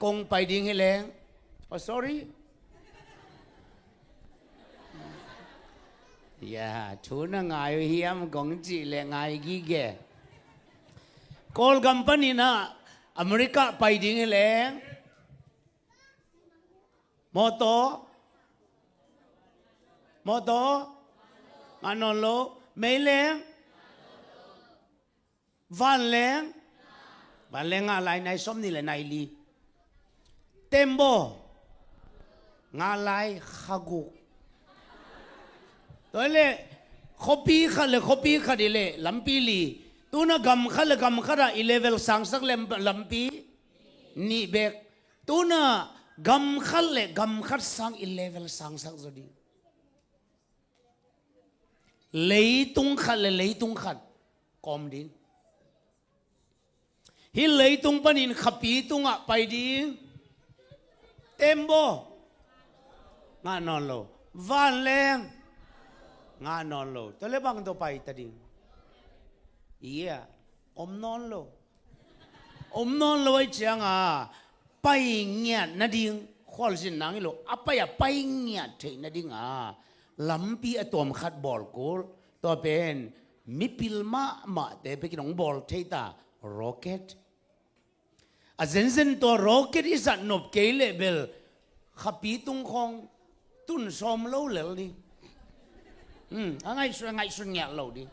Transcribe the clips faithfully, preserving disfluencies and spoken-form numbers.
Kong pai ding hi leng. Oh, sorry. Ya, thu na ngai uh hiam kong cih leh ngai gige. Kawlgam panin ah America pai ding hi leng. Mawtaw. Mawtaw. Ngah nawn lo. Meileng. Vanleng. Vanleng ngah lai nai sawm nih le nai li. Tembaw. Ngah lai kha guk. Tua hi leh khuapi khat le khuapi khat hi leh lampi li. Tu-in ah gam khat le gam khat ah i level sangsak leh lampi nih bek. Tu-in ah gam khat le gam khat sang i level sangsak zaw ding. Leitung khat le leitung khat kawm ding. Hih leitung panin khapi tungah pai ding. Tembaw. Ngah nawn lo. Vanleng. Ngah nawn lo. Tua leh bang tawh pai ta ding? Ia, om nawn lo. Om nawn lo ahih ciangin pai ngiat nading khualzin nang hi lo, a pai a pai ngiat theih nading a lampi a tuam khat bawl kul. Tua pen mipil mahmahte bekin hong bawl thei ta, rocket. A zenzen tua rocket i zat nop kei leh bel khapi tung khawng tun sawm lo lel ding. Hmm, a ngaihsun, a ngaihsun ngiat lo ding.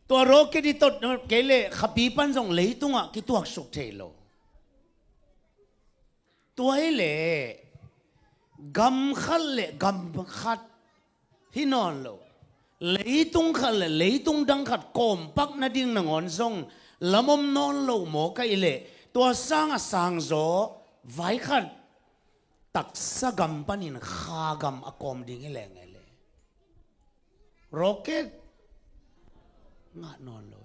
Tua rocket i tot nop kei leh khapi pan zong leitungah kituaksuk thei lo. Tua hi leh gam khat le gam khat hi nawn lo. Leitung khat le leitung dang khat kawmpak nading nangawn zong lam om nawn lo mawk ahih leh tua sang a sangzaw vai khat taksa gam panin kha gam a kawm ding hi leng e le. Rocket ngah nawn lo.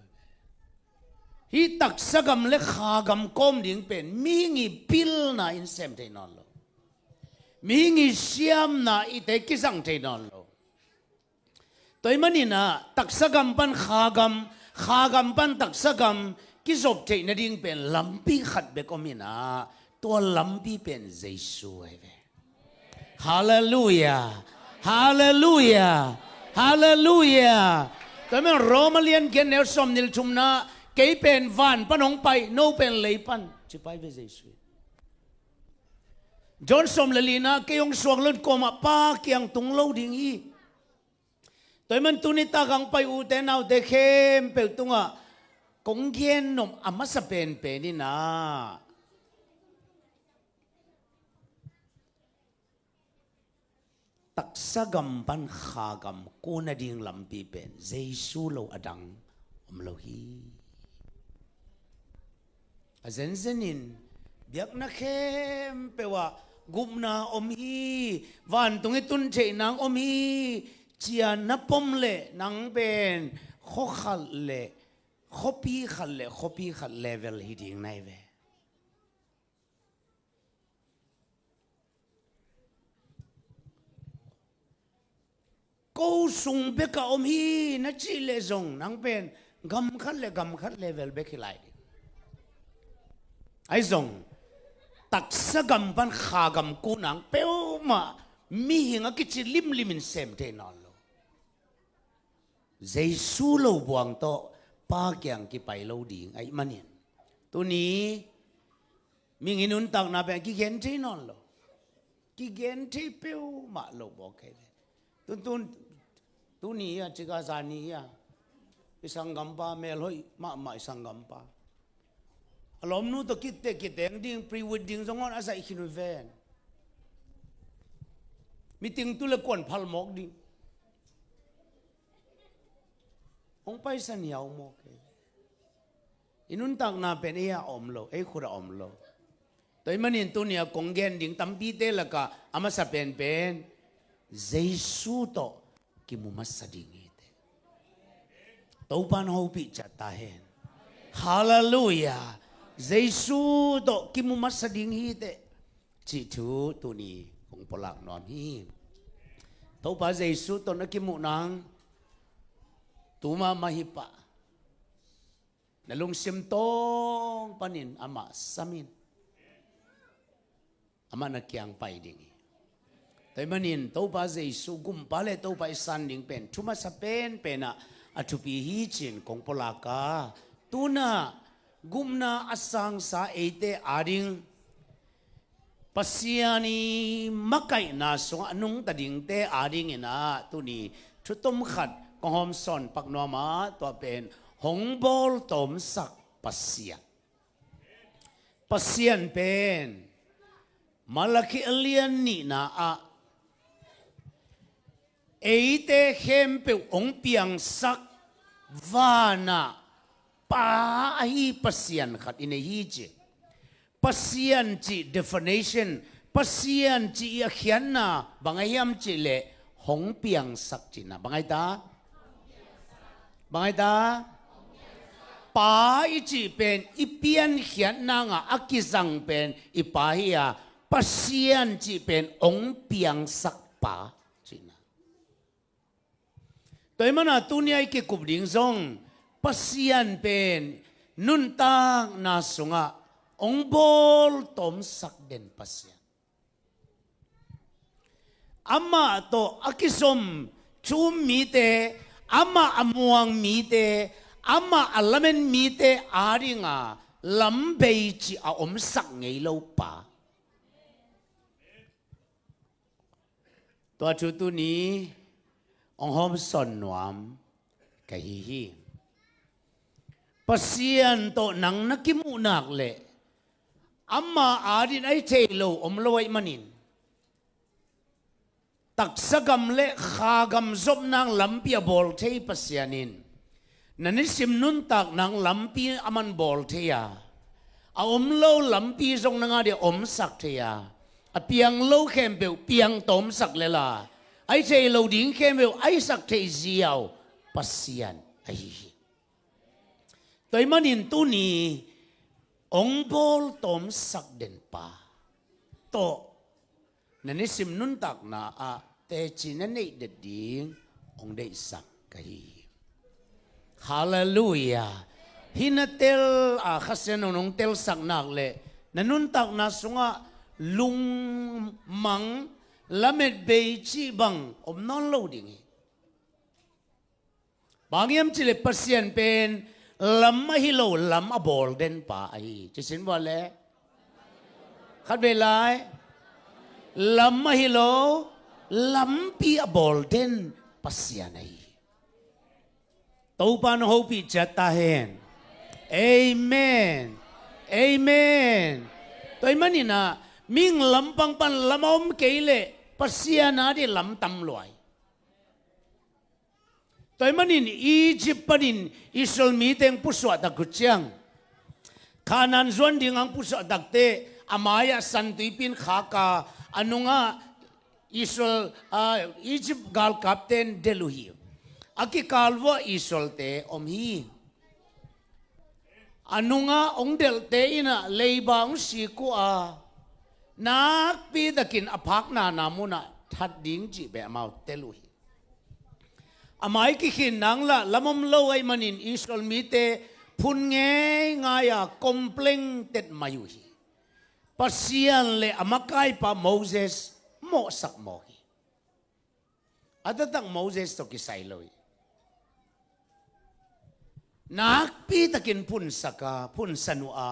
Hih taksa gam le kha gam kawm ding pen mihing i pilna in sem thei nawn lo. Mihing i siamna i te kizang thei nawn lo. Tua ahih manin ah taksa gam pan kha gam, kha gam pan taksa gam kizop theih nading pen lampi khat bek om in ah, tua lampi pen Jesu ahi ve. Halleluia. Halleluia. Halleluia. Tua manin Roma lian giat neu sawmnih le thumna, kei pen van pan hong pai, no pen lei pan, ci pai ve Jesu. John sawm le lina, kei hong suak lo-in kuamah Pa kiang tung lo ding hi. Tua ahih manin tuni tak hong pai ute naute khempeuh tungah kong gen nop a masa penpen in ah, taksa gam pan kha gam kua nading lampi pen Jesu lo a dang om lo hi. A zenzen in biakna khempeuh ah gupna om hi, vantung i tun theih nang om hi, ci-a na pom leh nang pen khua khat le khuapi khat le khuapi khat level hi ding na hi ve. Ko sung bek ah om hi na cih leh zong nang pen gam khat le gam khat level bek hi lai ding. Ahi zong taksa gam pan kha gam kua nang peuhmah mihing a kici limlim in sem thei nawn lo. Jesu lo buang tawh Pa kiang kipai lo ding ahih manin tuni mihing i nuntakna pen kigen thei nawn lo. Kigen thei peuhmah lo bawk kei ve. Tun, tun, tuni hi a, cika zani hi a, i sanggampa, melhoih mahmah i sanggampa, a lawmnu tawh kitte kiteng ding, pre-wedding zong hong a zaih khin uh ven. Meeting tu le kuan phal mawk ding. Hong paisa niau mawk kei. I nuntakna pen ei a om lo, ei khut a om lo. Tua ahih manin tuni a kong gen ding tampite lakah a masa penpen Jesu tawh kimu masa ding hi teh. Topa'n hopih ciat ta hen. Halleluia. Jesu tawh kimu masa ding hi teh, cih thu tuni kong pulak nuam hi. Topa Jesu tawh na kimuh nang tu mahmah hi pah. Na lungsim tawng panin amah sam in. Amah na kiang pai ding hi. Tua ahih manin Topa Jesu gumpa le Topa i san ding pen thu masa penpen ah a thupi hi ci-in kong pulak a, tu-in ah gupna a sangsa eite ading Pasian i makaihna sungah a nungta dingte adingin ah tuni thu tom khat kong hawmsawn pak nuam a, tua pen hong bawltawmsak Pasian. Pasian pen Malakhi a lian nihna ah eite khempeuh hong piangsak vanah Pa ahi Pasian khat i nei hi ci. Pasian cih definition, Pasian cih i a khiatna bang a hiam cih leh hong piangsak cihna. Bang a hi ta? Bang a hi ta? Pa i cih pen i piankhiat nangah a kizang pen i Pa hi a, Pasian cih pen hong piangsak Pa cihna. Tua ahih manin tuni a i kikup ding zong Pasian pen nuntakna sungah hong bawltawmsak den Pasian. Amah tawh a kizom thu-um mite, amah a muang mite, amah a lamen mite adinga lambei cih a omsak ngei lo Pa. Tua thu tuni hong hawmsawn nuam ka hi hi. Pasian tawh nang na kimuh nak leh ama adin a hi thei lo om lo ahih manin taksa gam le kha gam zop nang lampi a bawl thei Pasian in na nisim nuntak nang lampi a man bawl thei a, a om lo lampi zong nang adin a omsak thei a, a piang lo khempeuh piang tawmsak lel a, a hi thei lo ding khempeuh a hisak thei ziau Pasian ahi hi. Tua ahih manin tuni hong bawltawmsak den Pa tawh na nisim nuntakna ah teci na neih det ding hong deihsak ka hi hi. Halleluiah. Hih na tel a Kha Siangtho in hong telsak nak leh na nuntakna sungah lungmang lametbei cih bang om nawn lo ding hi. Bang hiam cih leh Pasian pen lam ahi lo lam a bawl den Pa ahi hi. Ci sin vua leh. Khatvei lai. Lam ahi lo lampi a bawl den Pasian ahi hi. Topa in hong hopih ciat ta hen. Amen. Amen. Tua ahih manin ah mihing lampang pan lam a om kei leh Pasian adin lam tam lua hi. Tua ahih manin Egypt panin Israel mite hong pusuah tak uh ciang, Kanaan zuan ding hong pusuah tak teh a mai-ah San Tuipi in khak a, a nungah Israel, ah, Egypt galkapte in delh uh hi. A kikal vuah Israelte om hi. A nungah hong delhte in ah leiba hong sik uh a, nakpi takin a phaknana munah that ding cih bek amau tel uh hi. A mai kikhin nang lah lam om lo ahih manin Israel mite phun ngeingai a complain tet mai uh hi. Pasian le a makaipa Moses mawhsak mawk hi. A taktak Moses tawh kisai lo hi. Nakpi takin phunsak a, phunsan uh a,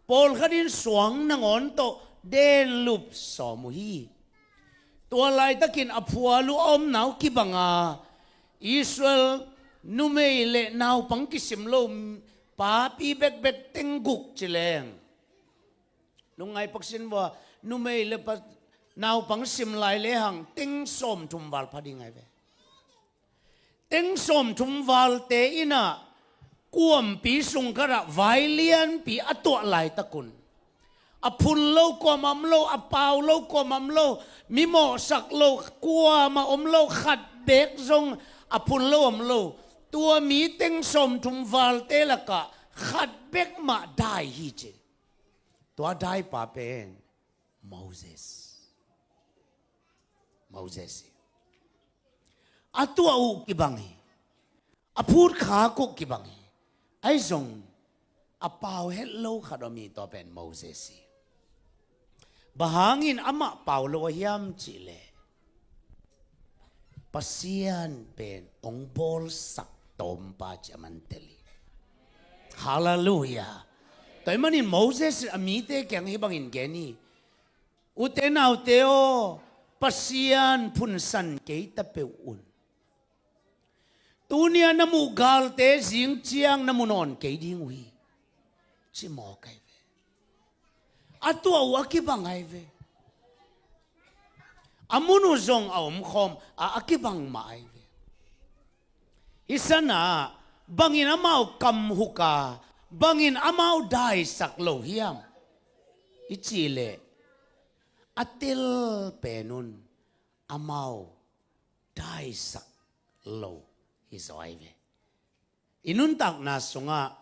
pawlkhat in suang nangawn tawh denlup sawm uh hi. Tua laitakin a phual uh a omna uh kibang a, Israel numei le naupang kisim lo papi bekbek teng guk ci leng, lungngai pak sin vua, numei le pa, naupang sim lai lehang teng sawmthum val pha ding ahi ve. Teng sawmthum valte in ah kuampi sung khatah vai lianpi a tuah laitak un, a phun lo kuamah om lo, a pau lo kuamah om lo, mi mawhsak lo kuamah om lo, khat beek zong a phun lo om lo. Tua mi teng sawmthum valte lakah khat bek mah dai hi ci. Tua daipa pen Moses. Moses hi. A tuah uh kibang hi. A phutkhak uh kibang hi. Ahi zong a pau het lo khat om hi, tua pen Moses hi. Bang hangin amah pau lo a hiam cihleh, Pasian pen hong bawlsak tawmpa ci a man tel hi. Halleluiah. Tua ahih manin Moses in a mite kiang hih bangin gen hi. Ute naute aw, Pasian phunsan kei ta peuh un. Tuni-a na muh galte zing ciang na mu nawn kei ding uh hi, ci mawk ahi ve. A tuah uh a kibang ahi ve. A mun uh zong a omkhawm a, a kibang mah ahi ve. Hih sanah bangin amau kamhuk a, bangin amau daisak lo hiam i cihleh, a tel pen un amau daisak lo hi zaw ahi ve. I nuntakna sungah,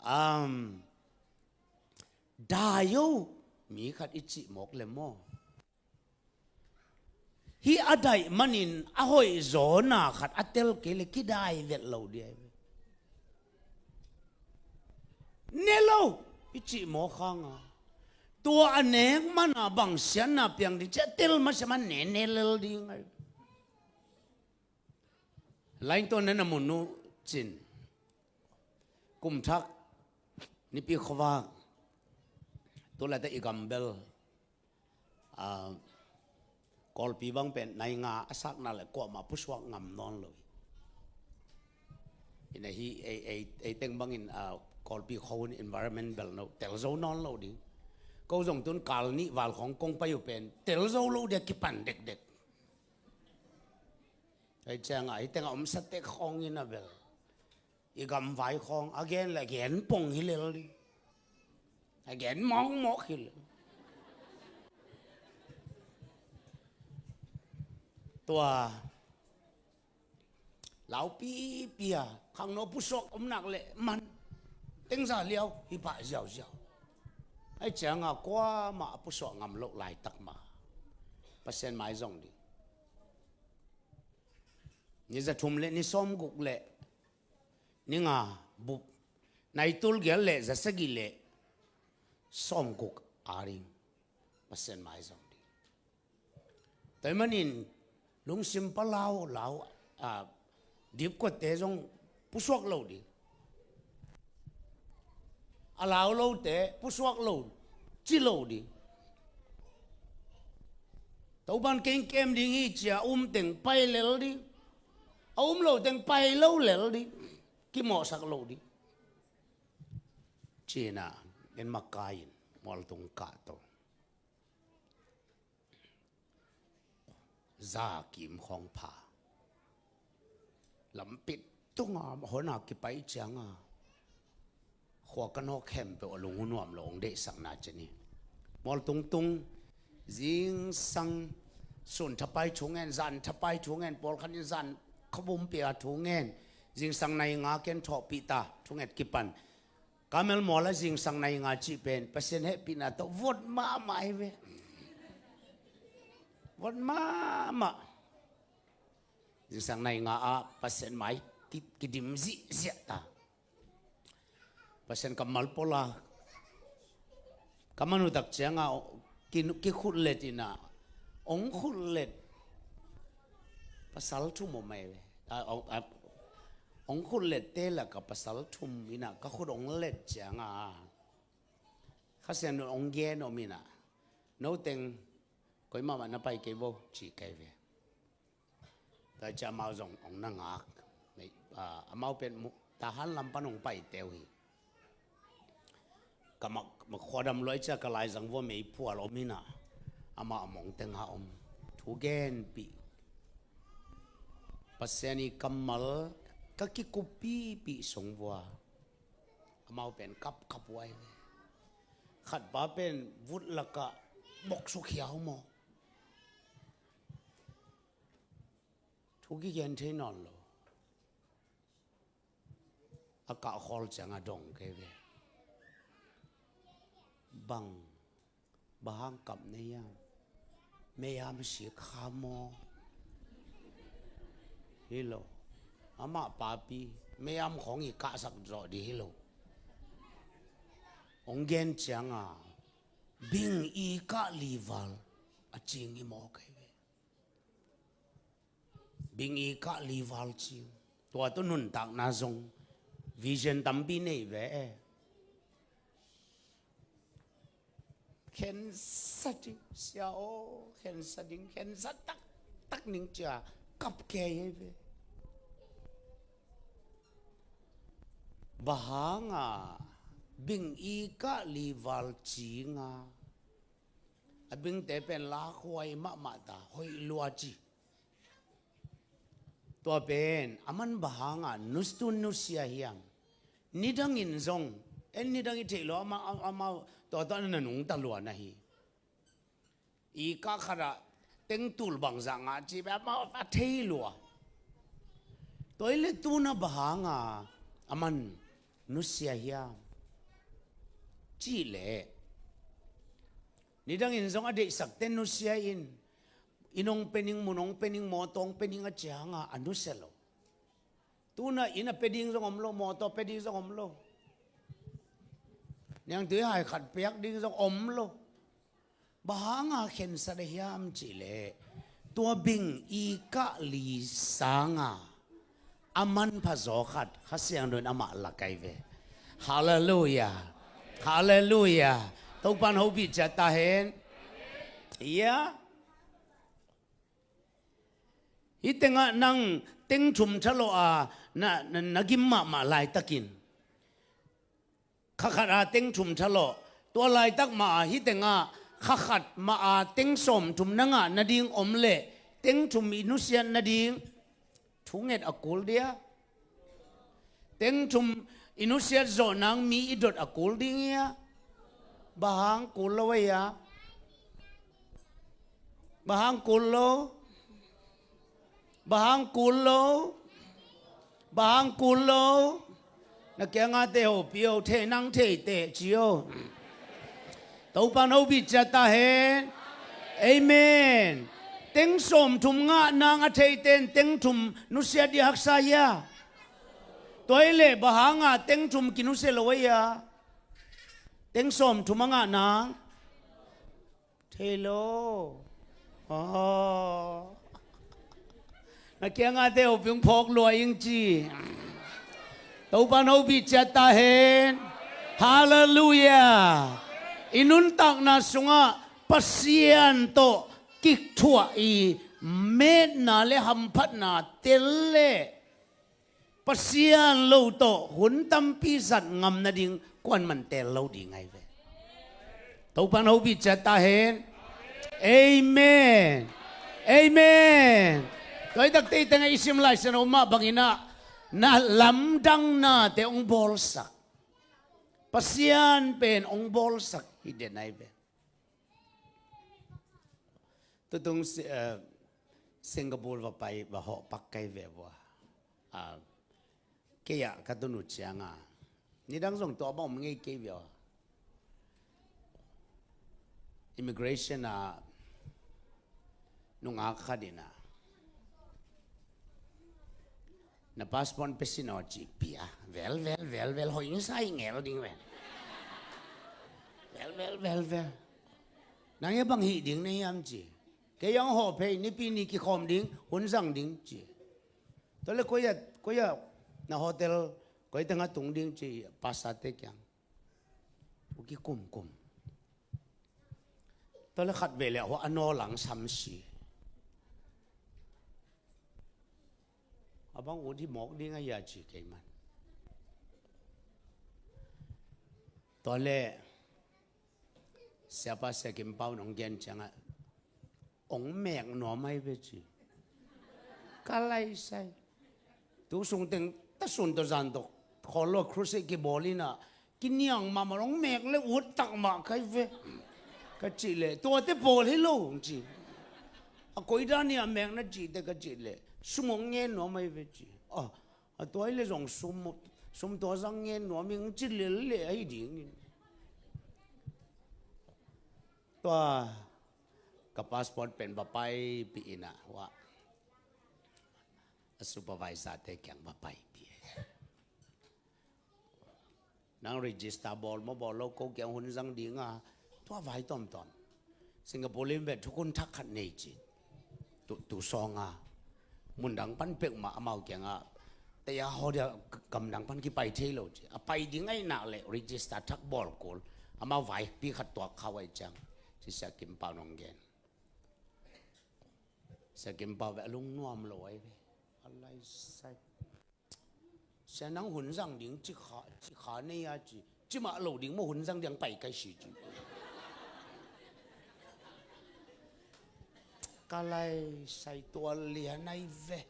um, dai o, mi khat i cih mawk le maw, hih a daih manin a hoih zawna khat a tel kei le kidai vet lo ding ahi ve. Ne lo i cih mawk hanga, tua a nek mana bang siatna piang ding ci a tel masiam a ne ne lel ding ahi. Laington na na mun uh cin, kum thak, nipi khuavak, tu laitak i gam bel, ah, Kawlpi bang pen nai nga a sakna le kuamah pusuak ngam nawn lo hi. Ina hi ei, ei, ei teng bangin, ah, Kawlpi khua hun environment bel no tel zo nawn lo ding. Ko zong tun kal nih val khawng kong pai uh pen tel zo lo ding a kipan dekdek. Ei ciangah hih tengah omsa tek khawng in a bel, i gamvai khawng a gen le a gen pong hi lel ding. A gen mawkmawk hi lel. Tua laupipi a khangno pusuak om nak le man tengza liau hi pah ziauziau. Ei ciangah kuamah a pusuak ngam loh laitak ma Pasian mai zong ding. Ni za thum le ni sawmguk le ni nga bup, nai tul giat le za sagih le sawmguk a ding Pasian mai zong ding. Tua ahih manin lungsim pa lau lau, ah, dipkuatte zong pusuak lo ding. A lau lote pusuak lo, ci lo ding. Topan kei kem ding hi ci a um teng pai lel ding. A um lo teng pai lo lel ding. Kimawhsak lo ding. Ci-in ah, en makai in mualtung kah tawh za kim khawng pha. Lampit tunga hona kipai cianga khua ka nawk khempeuh a lung uh nuam lo hong deihsakna ci ni. Mualtung tung zingsang sun thapai thu ngen, zan thapai thu ngen, pawlkhat in zan khuabumpi a thu ngen, zingsang nai nga ken thawhpih ta, thunget kipan. Kamel mual a zingsang nai nga cih pen Pasian hehpihna tawh vot mahmah hi ve. Vot mahmah. Zingsang nai nga ah Pasian mai ki, kidim zihziah ta. Pasian kammal pawla ka man uh tak cianga ki, kikhutlet ina, ong khutlet pasal thum om mai ve. A, ong, a, ong khutlet te laka pasal thum ina ka khut ong let cianga Kha Siangtho in ong gen om ina, no teng koimah mah na pai kei vo ci kei ve. Tua ciang amau zong ong na ngak. Mei, ah, amau pen mu, Tahan lam pan ong paite uh hi. Ka mak, mak khuadam luai ciang ka laizang vua meiphual om ina, amah a mong teng ah om. Thu genpih. Pasian i kammal ka kikuppihpih sung vua amau pen kapkap uh ahi ve. Khatpa pen vut lakah boksuk hiau maw. Thu kigen thei nawn lo. A kah khawl ciang a dong kei ve. Bang, bang hang kap na hiam? Meiam sik kha maw? Hi lo. Amah papi meiam khawng i kahsak zawh dih hi lo. Hong gen cianga bing i kah lival a cing i mawk ahi ve. Bing i kah lival cing. Tua tawh nuntakna zong vision tampi nei ve. Khensa ding sia aw, khensa ding, khensa taktak ning cia kap kei ahi ve. Bang hanga bing i kah lival cinga a bingte pen lakhuai mahmah ta, hoih lua ci. Tua pen aman bang hanga nus tun nusia hiam? Nidangin zong en nidang i theih lo ama, ama, ama tua tawh na nungta lua na hi. I kah khatah tengtul bangzah ngah ci bia amau a thei lua. Tua i le tuna bang hanga aman nusia hiam cih leh nidangin zong a deihsakte nusia in, inn hong pe ning, mun hong pe ning, mawtaw hong pe ning a cianga a nusia lo. Tuna inn a pe ding zong om lo, mawtaw pe ding zong om lo. Niangtui hai khat piak ding zong om lo. Bang hanga khensat a hiam cih leh tua bing i kah li sanga a manpha zaw khat Kha Siangtho in amah lak ahi ve. Halleluiah. Halleluiah. Topan hopih ciat ta hen. Ia. Hih tengah nang teng thum thalawh a na, na, na gim mahmah laitakin kha khat a teng thum thalawh. Tua laitak mah a hih tengah kha khat mah a teng sawm thum na ngah nading om leh teng thum i nusiat nading thu nget a kul dia? Teng thum i nusiat zawh nang mi i dot a kul ding ia? Bang hang kul lo aia? Bang hang kul lo? Bang hang kul lo? Bang hang kul lo? Na kianga te hopih o, thei nang thei teh ci o. Topan hopih ciat ta hen. Amen. Teng sawm thum ngah nang a theiten teng thum nusia dia haksa ia? Tua i le bang hanga teng thum kinusia lo aia? Teng sawm thum a ngah nang thei lo. Aw. Na kianga te hopih ung phawk lua ing ci. Topan hopih ciat ta hen. Halleluiah. I nuntakna sungah Pasian tawh kithuah i metna le hamphatna tel le Pasian lo tawh hun tampi zat ngam nading kuaman teel lo ding ahi ve. Topan hopih ciat ta hen. Amen. Amen. Tua i takte i tengah i sim Lai Siangtho mah banginah na lamdangnate hong bawlsak. Pasian pen hong bawlsak hi den ahi ve. Tutung si-, eh, Singapore va pai, va hawh pak kai ve vua. Ah, kei ah ka tun uh cianga nidang zong tua bang om ngei kei ve aw. Immigration ah nungak khat in ah na passport pe sin aw ci pia. Vel, vel, vel, vel, hoih nisa i ngel ding vel. Vel, vel, vel, vel. Nang ia bang hih ding na hiam ci. Kei ang hawh phei, nipi ni kikhawm ding, hun zang ding ci. Tua le koi ah, koi ah na hotel, koi tengah tung ding ci, pastor te kiang. Ua kikumkum. Tua le khat vei le a hua a naw lang sam si. A bang ut hi mawk ding a hia ci kei man. Tua le Siapa Sia Kim Pau nong gen ciangah ong mek nuam ai ve ci. Ka laisai. Tu sung teng ta sun tawh zan tawh khawl lo crusade kibawl inah kiniang mahmah ong mek le ut tak mah kai ve. Ka cih leh tuate pawl hi lo ci. A koi dan hi a mek na cihte ka cih leh sum ong ngen nuam ai ve ci. Ah, a tua hi le zong sum, sum tua zang ngen nuam ing ci lel le ahi dingin. Tua ka passport pen va paipih inah hua a supervisor te kiang va paipih. Nang register bawl maw bawl lo, ko kiang hun zang ding a, tua vai tuamtuam. Singapore in ve thukhun thak khat nei ci. Tu, tu sawng a. Mundang pan pek mah amau kiang a. Taya haw dia gamdang pan kipai thei lo ci. A pai ding ai nak le register thak bawl kul. Amau vaipi khat tuak khau ai ciang. Ci Sia Kim Pau nong gen. Sia Kim Pau ve a lungnuam lo ai ve. A lai sai. Sia nang hun zang ding ci kha, ci kha nei a ci. Ci mah lo ding maw hun zang ding pai kai si ci. Ka lai sai tua lian ai ve.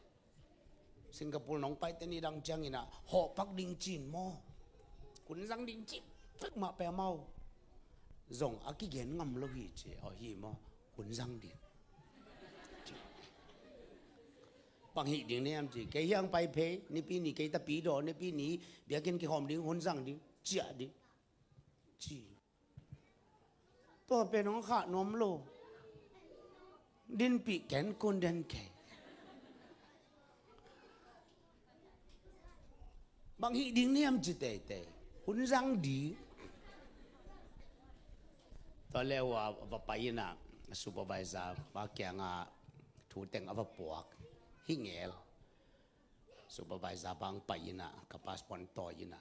Singapore nong pai te ni dang ciang ina hawh pak ding cin maw. Hun zang ding ci pak mah pe mau. Zong a kigen ngam lo hi ci. Aw hi maw. Hun zang ding. Bang hih ding niam ci, kei hiang pai phei, nipi ni kei tapi daw, nipi ni biakinn kihawm ding, hun zang ding, ciah ding. Ci. Tua pen hong khah nuam lo. Dinpih ken kun den kei. Bang hih ding niam ci teitei. Hun zang ding. Tua le uh a va pai ina supervisor pa kianga thu teng a va puak. Hi ngel. Supervisor pa ang pai ina ka passport tawi ina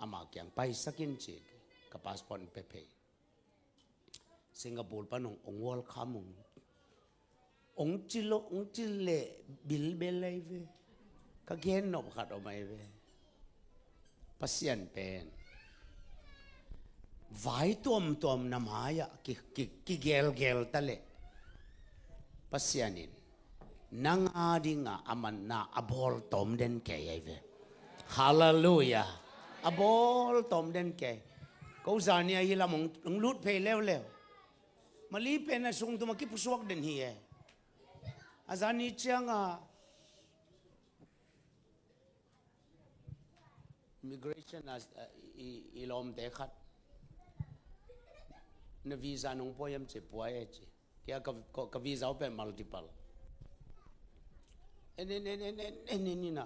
ama kiang paisak in ci ka passport pe phei. Singapore pan hong, hong welcome hong. Hong ci lo, hong ci le bilbel ai ve. Ka gen nop khat om ai ve. Pasian pen vai tuamtuam na mai-ah ki, ki, kigelgel ta leh Pasian in nang a dinga a manna a bawl tawm den kei ai ve. Halleluiah. A bawl tawm den kei. Ko zani ahi lam hong, hong lut phei leuleu. Mali pen a sungtum a kipusuak den hi e. A zani cianga immigration a, a, i, i lawmte khat na visa nong puai am ci puai e ci. Kia ka, ka, ka visa pen multiple. En en en en en en en ina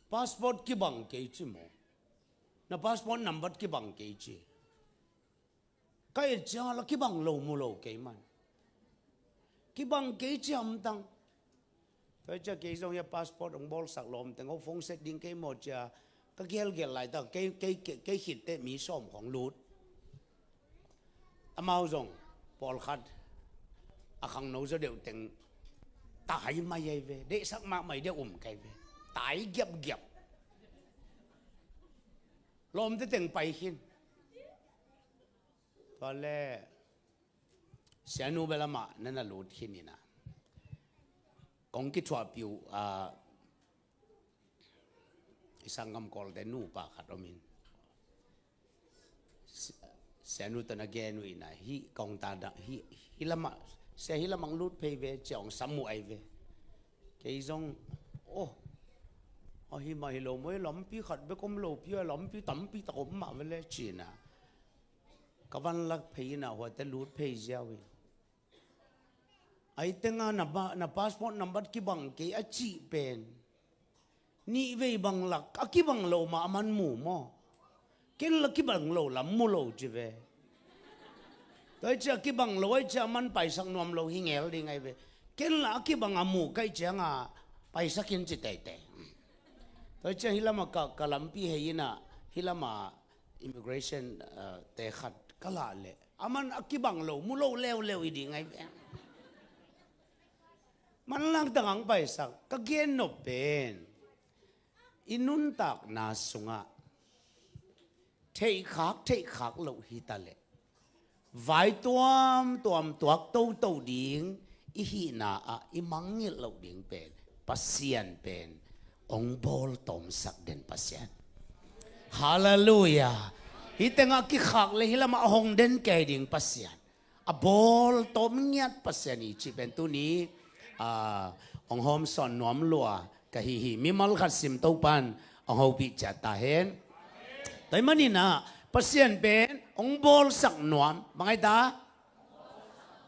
passport kibang kei ci maw. Na passport number kibang kei ci. Ka et ciang la kibang lo mu lo kei man. Kibang kei ci hamtang. Tua cia kei zong hia passport hong bawlsak lawmteng ho phone set ding kei maw cia ka gelgel laitak kei, kei, kei, kei khitte mi sawm khong lut. Amau zong pawlkhat a khangno zaw deuh teng tai mai ai ve, deihsak mahmai deuh um kai ve. Tai giapgiap. Lawmte teng pai khin. Tua le sianu bel amah na na lut khin ina kong kithuahpih uh a i sanggam kawlte nupa khat om in. Si-, sianu tawh na gen uh ina hih kong ta dang hih, hih lamah sia hih lamah lut phei ve cia hong sam uh ai ve. Kei zong oh ahi mah hi lo maw, lampi khat bek om lopi a lampi tampi tak om mah ve le cina. Ka van lak phei ina huate lut phei ziau hi. Ai tenga na, na passport number kibang kei a cih pen nih vei bang lak a kibang lo mah a man mu maw. Ken la kibang lo lam mu lo ci ve. Tua ai cia kibang lo ai cia a man paisak nuam lo hi ngel ding ai ve. Ken la a kibang a mu kai cianga paisak in ci teitei. Tua ai cia hi lama ka, ka lampi hei ina hi lama immigration, uh, te khat ka lah leh a man a kibang lo mu lo leuleu i ding ai ve. Manlang tang ang paisak ka gen nop pen i nuntakna sungah theihkhak theihkhak loh hi ta leh vai tuamtuam tuak toto ding i hihna ah i mangngilh loh ding pen Pasian pen hong bawl tawmsak den Pasian. Halleluiah. Hih tengah kikhak le hih lamah a hong den kei ding Pasian a bawl tawm ngiat Pasian i cih pen tuni, ah, hong hawmsawn nuam lua ka hi hi. Mimal khat sim Topan hong hopih ciat ta hen. Tua ahih manin ah Pasian pen hong bawlsak nuam bang ai ta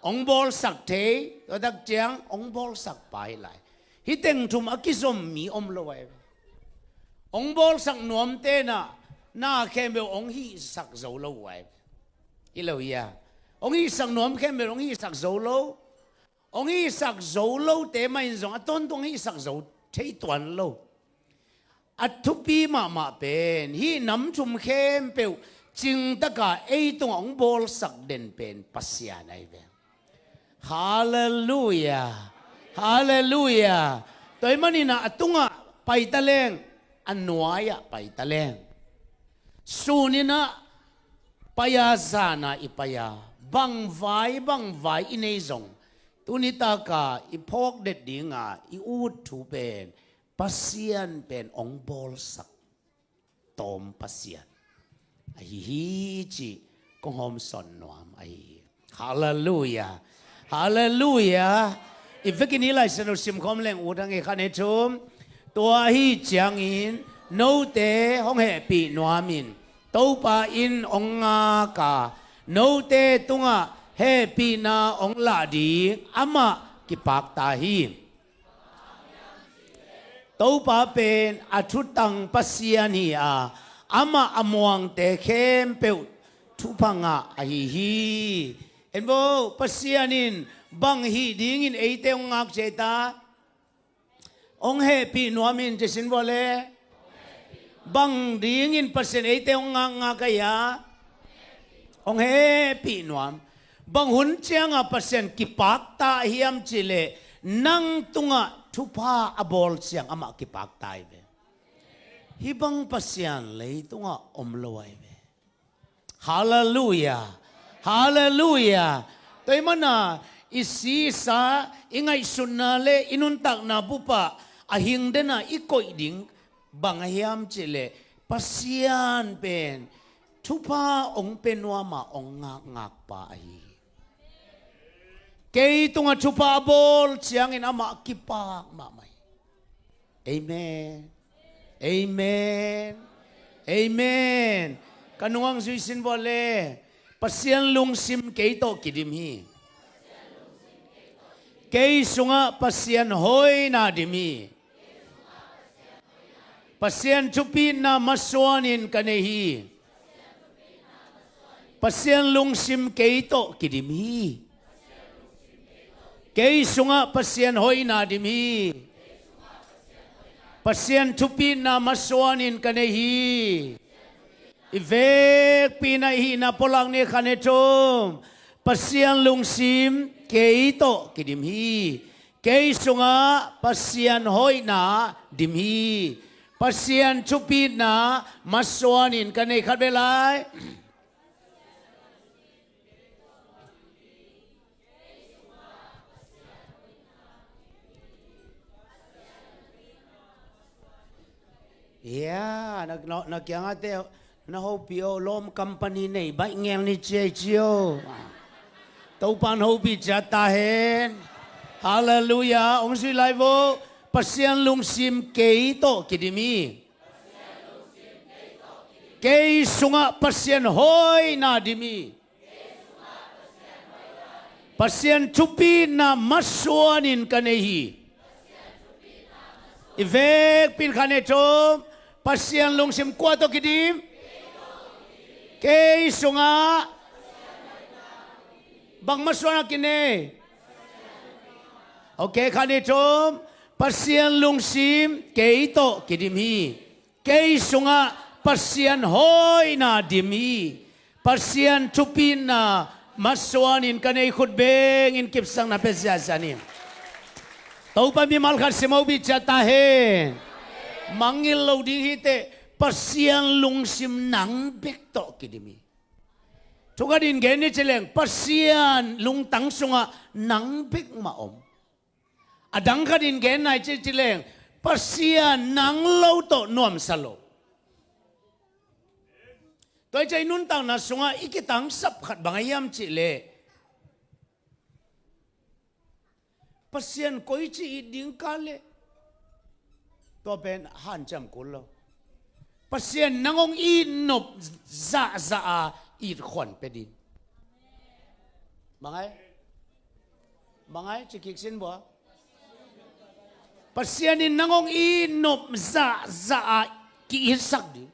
hong bawlsak thei, tua tak ciang hong bawlsak pai lai. Hih teng thum a kizom mi om lo ai. Hong bawlsak nuam tenah na khempeuh hong hihsak zo lo uh ai. Hi lo hi a. Hong hihsak nuam khempeuh hong hihsak zo lo. Hong hihsak zo lote mah in zong a tawntung hong hihsak zo thei tuan lo. A thupi mahmah pen hih nam thum khempeuh cingtaka ei tungah hong bawlsak den pen Pasian ahi ve. Halleluia. Halleluia. Tua ahih manin a tungah pai ta leng, a nuai-ah pai ta leng, sun in a pai a, zan a i pai a, bang vai bang vai i nei zong, tuni taka i phawk det dinga i ut thu pen Pasian pen hong bawlsak tawm Pasian ahi hi cih kong hawmsawn nuam ahi hi. Halleluia. Halleluia. I vekin hih Lai Siangtho simkhawm leng ut hang ei, khat, nih, thum. Tua ahi ciangin note hong hehpih nuamin Topa in hong ngak a, note tungah hehpihna hong lah ding amah kipakta hi. Topa pen a thutang Pasian hi a, amah a muangte khempeuh thupha ngah ahi hi. En vo, Pasian in bang hih dingin eite hong ngak ci ei ta? Hong hehpih nuamin ci sin vo le. Bang dingin Pasian eite hong ngakngak ahi a? Hong hehpih nuam. Bang hun cianga Pasian kipakta hiam cihleh, nang tungah thupha a bawl ciang amah kipakta hi ve. Hih bang Pasian leitungah om lo ahi ve. Halleluia. Halleluia. Tua ahih mana i sisa, i ngaihsutna le i nuntakna bupah a hing dena i koih ding bang a hiam cihleh, Pasian pen thupha hong pia nuama hong ngakngakpa ahi hi. Kei tungah thupha a bawl ciangin amah kipak mahmah hi. Amen. Amen. Amen. Ka nungah zui sin vo le. Pasian lungsim kei tawh kidim hi. Kei sungah Pasian hoihna dim hi. Pasian thupitna masuanin ka nei hi. Pasian lungsim kei tawh kidim hi. Kei sungah Pasian hoihna dim hi. Pasian thupitna masuanin ka nei hi. I vekpi in a i hihna pulak ni, khat, nih, thum. Pasian lungsim kei tawh kidim hi. Kei sungah Pasian hoihna dim hi. Pasian thupitna masuanin ka nei, khat, bia lai. Ya, na, na, na kiangah te, na hopih o, lawm company nei baih ngel ni ci ei ci o. Topan hopih ciat ta hen. Halleluia. Hong zui lai vo. Pasian lungsim kei tawh kidim hi. Kei sungah Pasian hoihna dim hi. Pasian thupitna masuanin ka nei hi. I vekpi in, khat, nih, thum. Pasian lungsim kua tawh kidim? Kei sungah. Bang masuan a kinei? Ok, khat, nih, thum. Pasian lungsim kei tawh kidim hi. Kei sungah Pasian hoihna dim hi. Pasian thupitna masuanin ka nei, khut bengin kipsakna pia ziahziah ni. Topa mimal khat sim, hopih ciat ta hen. Mangngilh lo ding hi teh, Pasian lungsim nang bek tawh kidim hi. Thu khatin gen ni ci leng, Pasian lungtang sungah nang bek mah om. A dang khatin gen ni ci ci leng, Pasian nang lo tawh nuamsa lo. Tua hi ciang i nuntakna sungah i kitangsap khat bang a hiam cihleh, Pasian koici it ding ka leh, tua pen hanciam kul lo. Pasian nang hong it nop zahzah a it khuan pia ding. Bang ai? Bang ai? Ci kik sin bua. Pasian in nang hong it nop zahzah a ki-itsak ding.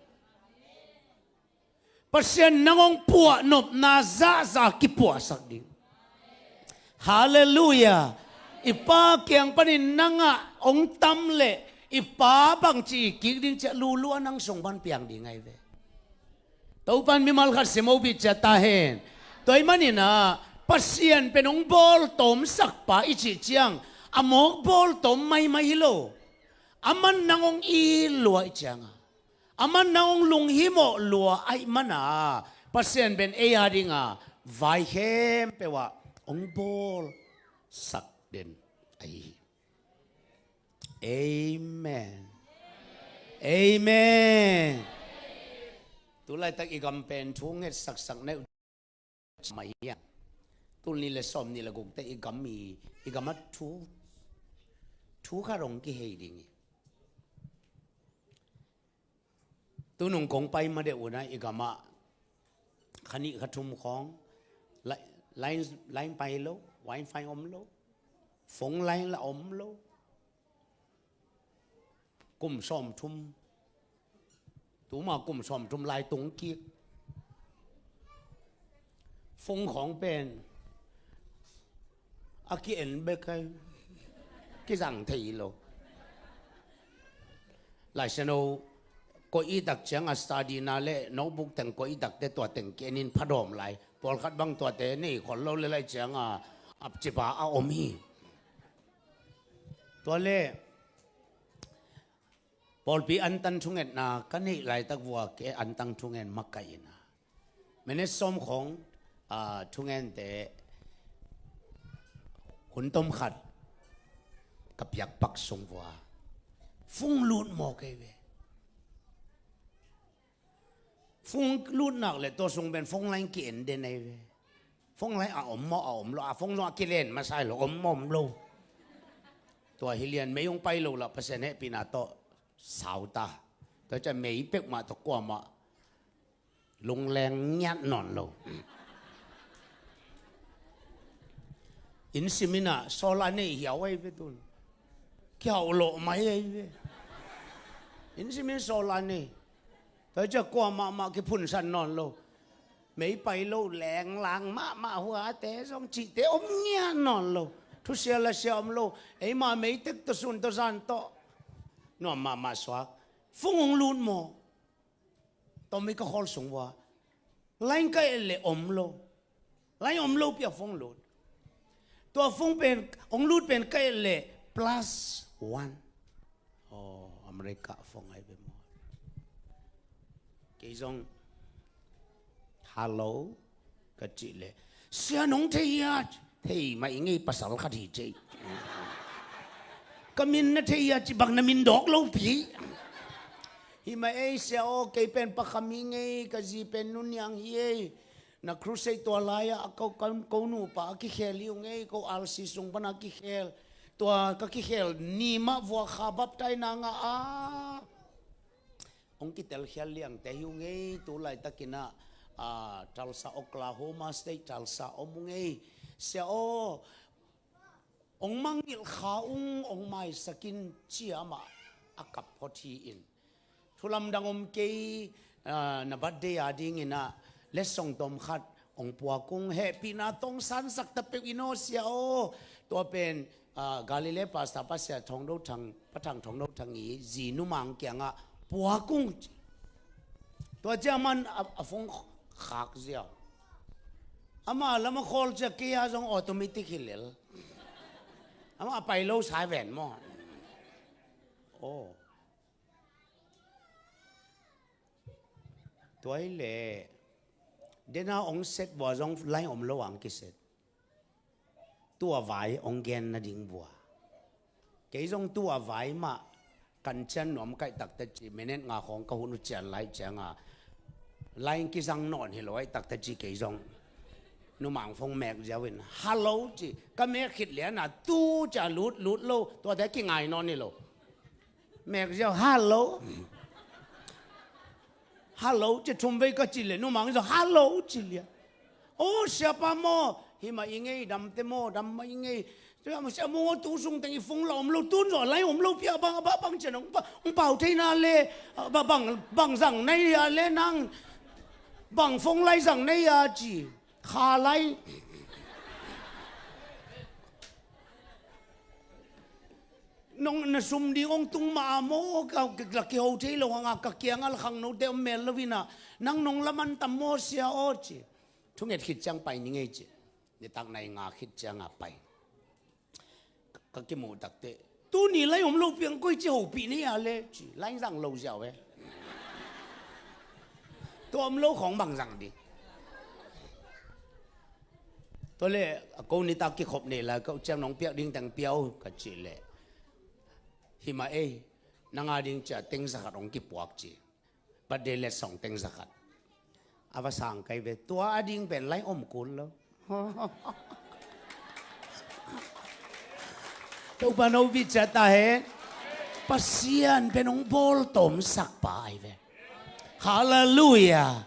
Pasian nang hong puahnopna zahzah kipuahsak ding. Halleluiah. I Pa kiang panin nangah hong tam leh i Pa bangci i kik ding ciah lulua nang sung pan piang ding ahi ve. Topan mimal khat sim aw bit ciah ta hen. Tua ahih manin ah Pasian pen hong bawltawmsak pa i cih ciang a mawk bawltawm maimai hi lo. Aman nang hong it lua i cianga, aman nang hong lunghimawh lua ahih mana Pasian pen ei a dinga vai khempeuh ah hong bawlsak den ahi hi. Amen. Amen. Tulaitak i gam pen thu ngetsaksak neu mai hiam? Tul nih le sawm nih le gukte i gam i, i gamah thu, thu khat hong kihei ding hi. Tunung kong pai ma deuh unah i gamah kha nih kha thum khawng line, line pai lo, wifi om lo, phone line la om lo. Kum sawmthum, tuma kum sawmthum lai tung kik. Phone khawng pen a ki-en bek hi, kizang thei lo. Laisiangtho koih i tak cianga study na le notebook teng koih i takte tua teng ki-en in phadawm lai. Pawlkhat bang tuate nei khol lo le lai cianga apcipa a om hi. Tua le pawlpi antan thungetna ka neih laitak vua ke antan thungen makaihna minute sawm khawng, ah, thungente hun tom khat ka piak pak sung vua phone lut maw kei ve. Phone lut nak le tua sung pen phone line ki-en den ahi ve. Phone line a om maw a om lo, a phone zong a kilen masa hi lo, om maw om lo. Tua hi lian mei hong pai lo lah Pasian hehpihna tawh sau ta. Tua ciah mei peuhmah tawh kuamah lungleng ngiat nawn lo. Inn sim inah solar nei hiau ahi ve tun. Kihauh lawh mai ahi ve. Inn sim in solar nei. Tua ciah kuamah mah kiphunsan nawn lo. Mei pai lo, lenglang mahmah huate zong cihte om ngiat nawn lo. Thusia lasia om lo. Eima mei tek tawh sun tawh zan tawh nuam mahmah suak. Phone hong lut maw? Tawm i ka khawl sung vua line ka et leh om lo. Line om lo pi a phone lut. Tua phone pen hong lut pen ka et leh plus one. Aw, America phone ahi ve maw? Kei zong hello ka cih leh, sia nong thei hia? Thei mah i ngei, pasal khat hi cei. Ka min na thei hia? Ci bang na min dawk lo pi. Hi mah ei sia aw, kei pen Pa Kham hi ngei, ka zi pen Nu Niang hi ei. Na crusade tua lai-ah a ko, ko, ko nupa a kikhel hi ung ei, ko R C sung pana kikhel. Tua ka kikhel ni mah vua kha baptise na ngah a hong kitelkhial liangte hi ung ei. Tu laitakinah, ah, Tulsa, Oklahoma State, Tulsa om ung ei. Sia aw, hong mangngilh kha ung, hong maisak in ci-a amah a kap phot hi in. Thu lamdang om kei, ah, na birthday a dinginah letsong tawm khat hong puak ung, hehpihna tawh hong sansak ta peuh in aw sia aw. Tua pen, ah, Galilee pastor Pastor Thongdo Thang, Pa Thang Thongdo Thang i zi Nu Mang kiangah puak ung. Tua ciah aman a, a phone khak ziau. Amah lam a khawl ciah kei a zong automatic hi lel. Amah a pai lo sa ven maw? Aw. Tua hi leh dena hong set vua zong line om lo ang kiset. Tua vai hong gen nading vua. Kei zong tua vai mah kan cian nuam kaih takte ci, minute nga khawng ka hun uh cian lai cianga line kizang nawn hi lo aih takte ci kei zong. Nu Mang phone mek ziau in hello ci, ka mek khit liana tu cia lut lut lo, tuate kingai nawn hi lo. Mek ziau hello. Hello ci thum vei ka ci le Nu Mang zong hello ci lia. Aw siapa maw? Hi mah i ngei, damte maw? Dam mah i ngei. Sia maw, sia maw, tu sung teng i phone la om lo, tun zaw lai om lo pia bang, bang, bang cian hong pa, hong pau theina le, bang, bang, bang zang nai a le nang. Bang phone line zang na hia ci. Kha line. Nong na sum ding hong tung mah a maw, ka, ka, ka kiho thei lo hang a, ka kiang a la khangnote om mel lo hi na, nang nong laman tam maw sia aw ci. Thunget khit ciang pai ni ngei ci. Nitak nai nga khit ciang a pai. Ka kimuh takte, tuni lai om lo piang koi ci hopih ni a le ci, lai zang lo ziau e. Tua om lo khong bang zang ding. Tua le a ko nitak kikhop nei lai, ko ciang nong piak ding teng piau ka ci le, himah ei, nang a ding cia teng zakhat hong kipuak ci. Birthday letsong teng zakhat. A va sang kai ve, tua a ding pen lai om kul lo. Topa no bit cia ta hen. Pasian pen hong bawl tawmsak pa ai ve. Halleluia.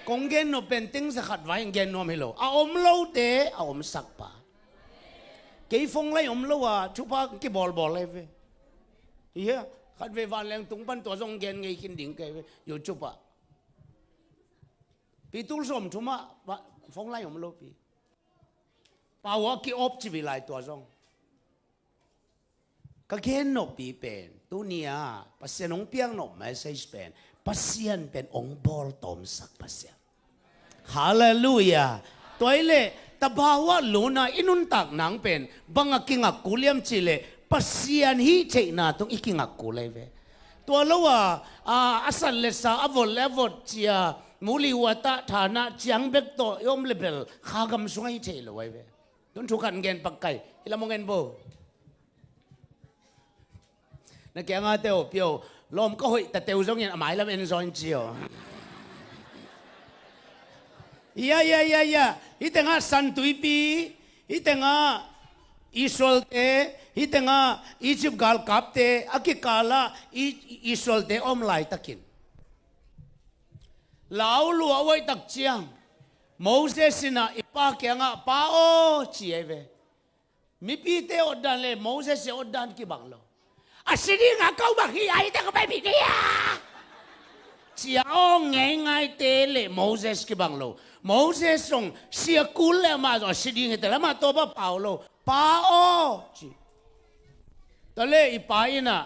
Kong gen nop pen teng zakhat vai gen nuam hi lo. A om lote a omsak pa. Kei phone line om lo a thupha kibawlbawl ai ve. Hia, khat ve vanleng tung pan tua zong gen ngei khin ding kei ve, YouTube ah. Pi tul sawm thum ah phone line om lo pi. Pau a ki-off ci pi lai tua zong. Ka gen nop pi pen, tuni a Pasian hong piak nop message pen, Pasian pen hong bawl tawmsak Pasian. Halleluia. Tua i le, tabau ah luna i nuntak nang pen bang a kingak kul hiam ci le, Pasian hih theihna tung i kingak kul ai ve. Tua lo a, a, a sat le sa, a vot le a vot cia, muli uata thana ciang bek tawh i om le bel kha gam sung ahi thei lo ai ve. Tun thu khat gen pak kai, i lam hong en bo. Na kianga teu pio, lawm ka hoih ta teu zongin a mailam en zaw in ci aw. Ia, ia, ia, ia. Hih tengah Santuipi, hih tengah Israelte, hih tengah Egypt galkapte a kikalah Israelte om laitakin, lau lua uaih tak ciang Moses in ah i pa kiangah, Pa aw, ci ai ve. Mipite awtdan le Moses i awtdan kibang lo. A si dinga ko bang hi a, hite ko pai pi dia, cia aw ngeingaite le Moses kibang lo. Moses zong sia kul le amah zong a si ding hite le amah tawpa pau lo. Pa aw, ci. Tua le i pa in ah,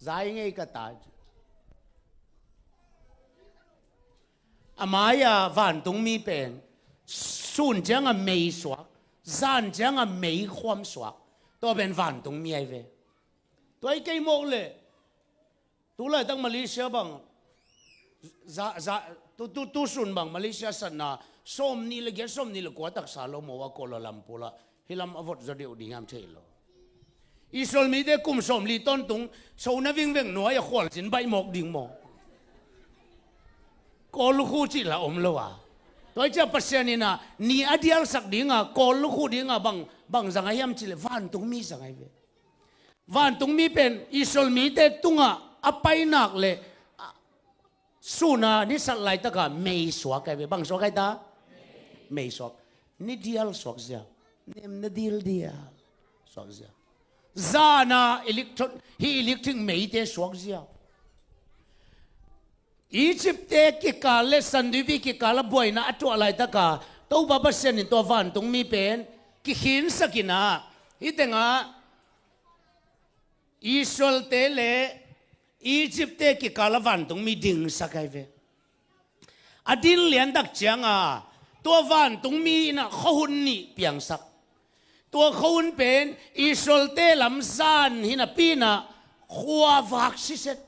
Zai ngei ka ta, ci. A mai-a vantungmi pen sun cianga mei suak, zan cianga mei khuam suak. Tua pen vantungmi ai ve. Tua i kei mawk le, tu laitak Malaysia bang, za, za, tu, tu, tu sun bang Malaysia satna sawm nih le giat, sawm nih le kua taksa lo maw, a Kuala Lumpur lah. Hih lam a vot zaw deuh ding hiam thei lo. Israel mite kum sawmli tawntung sona vingveng nuai a khualzin baih mawk ding maw? Kawl lukhu cih la om lo a. Tua i cia Pasian in ah ni a dialsak dinga, Kawl lukhu dinga bang, bang zang a hiam cih le vantungmi zang ai ve. Vantungmi pen Israel mite tungah a painak le, a, suna ni sat laitaka mei suak ai ve. Bang suak ai ta? Mei suak. Ni dial suak ziau. Nem na dil dial suak ziau. Zana electron, hih electric meite suak ziau. Egyptte kikal le Sanduipi kikal a buaina a tuah laitaka Topa Pasian in tua vantungmi pen kikhinsak in ah, hih tengah Israelte le Egyptte kikal a vantungmi dingsak ai ve. A din liantak cianga tua vantungmi in ah khuahun nih piangsak. Tua khuahun pen Israelte lam zan hi napi in ah khuavak siset.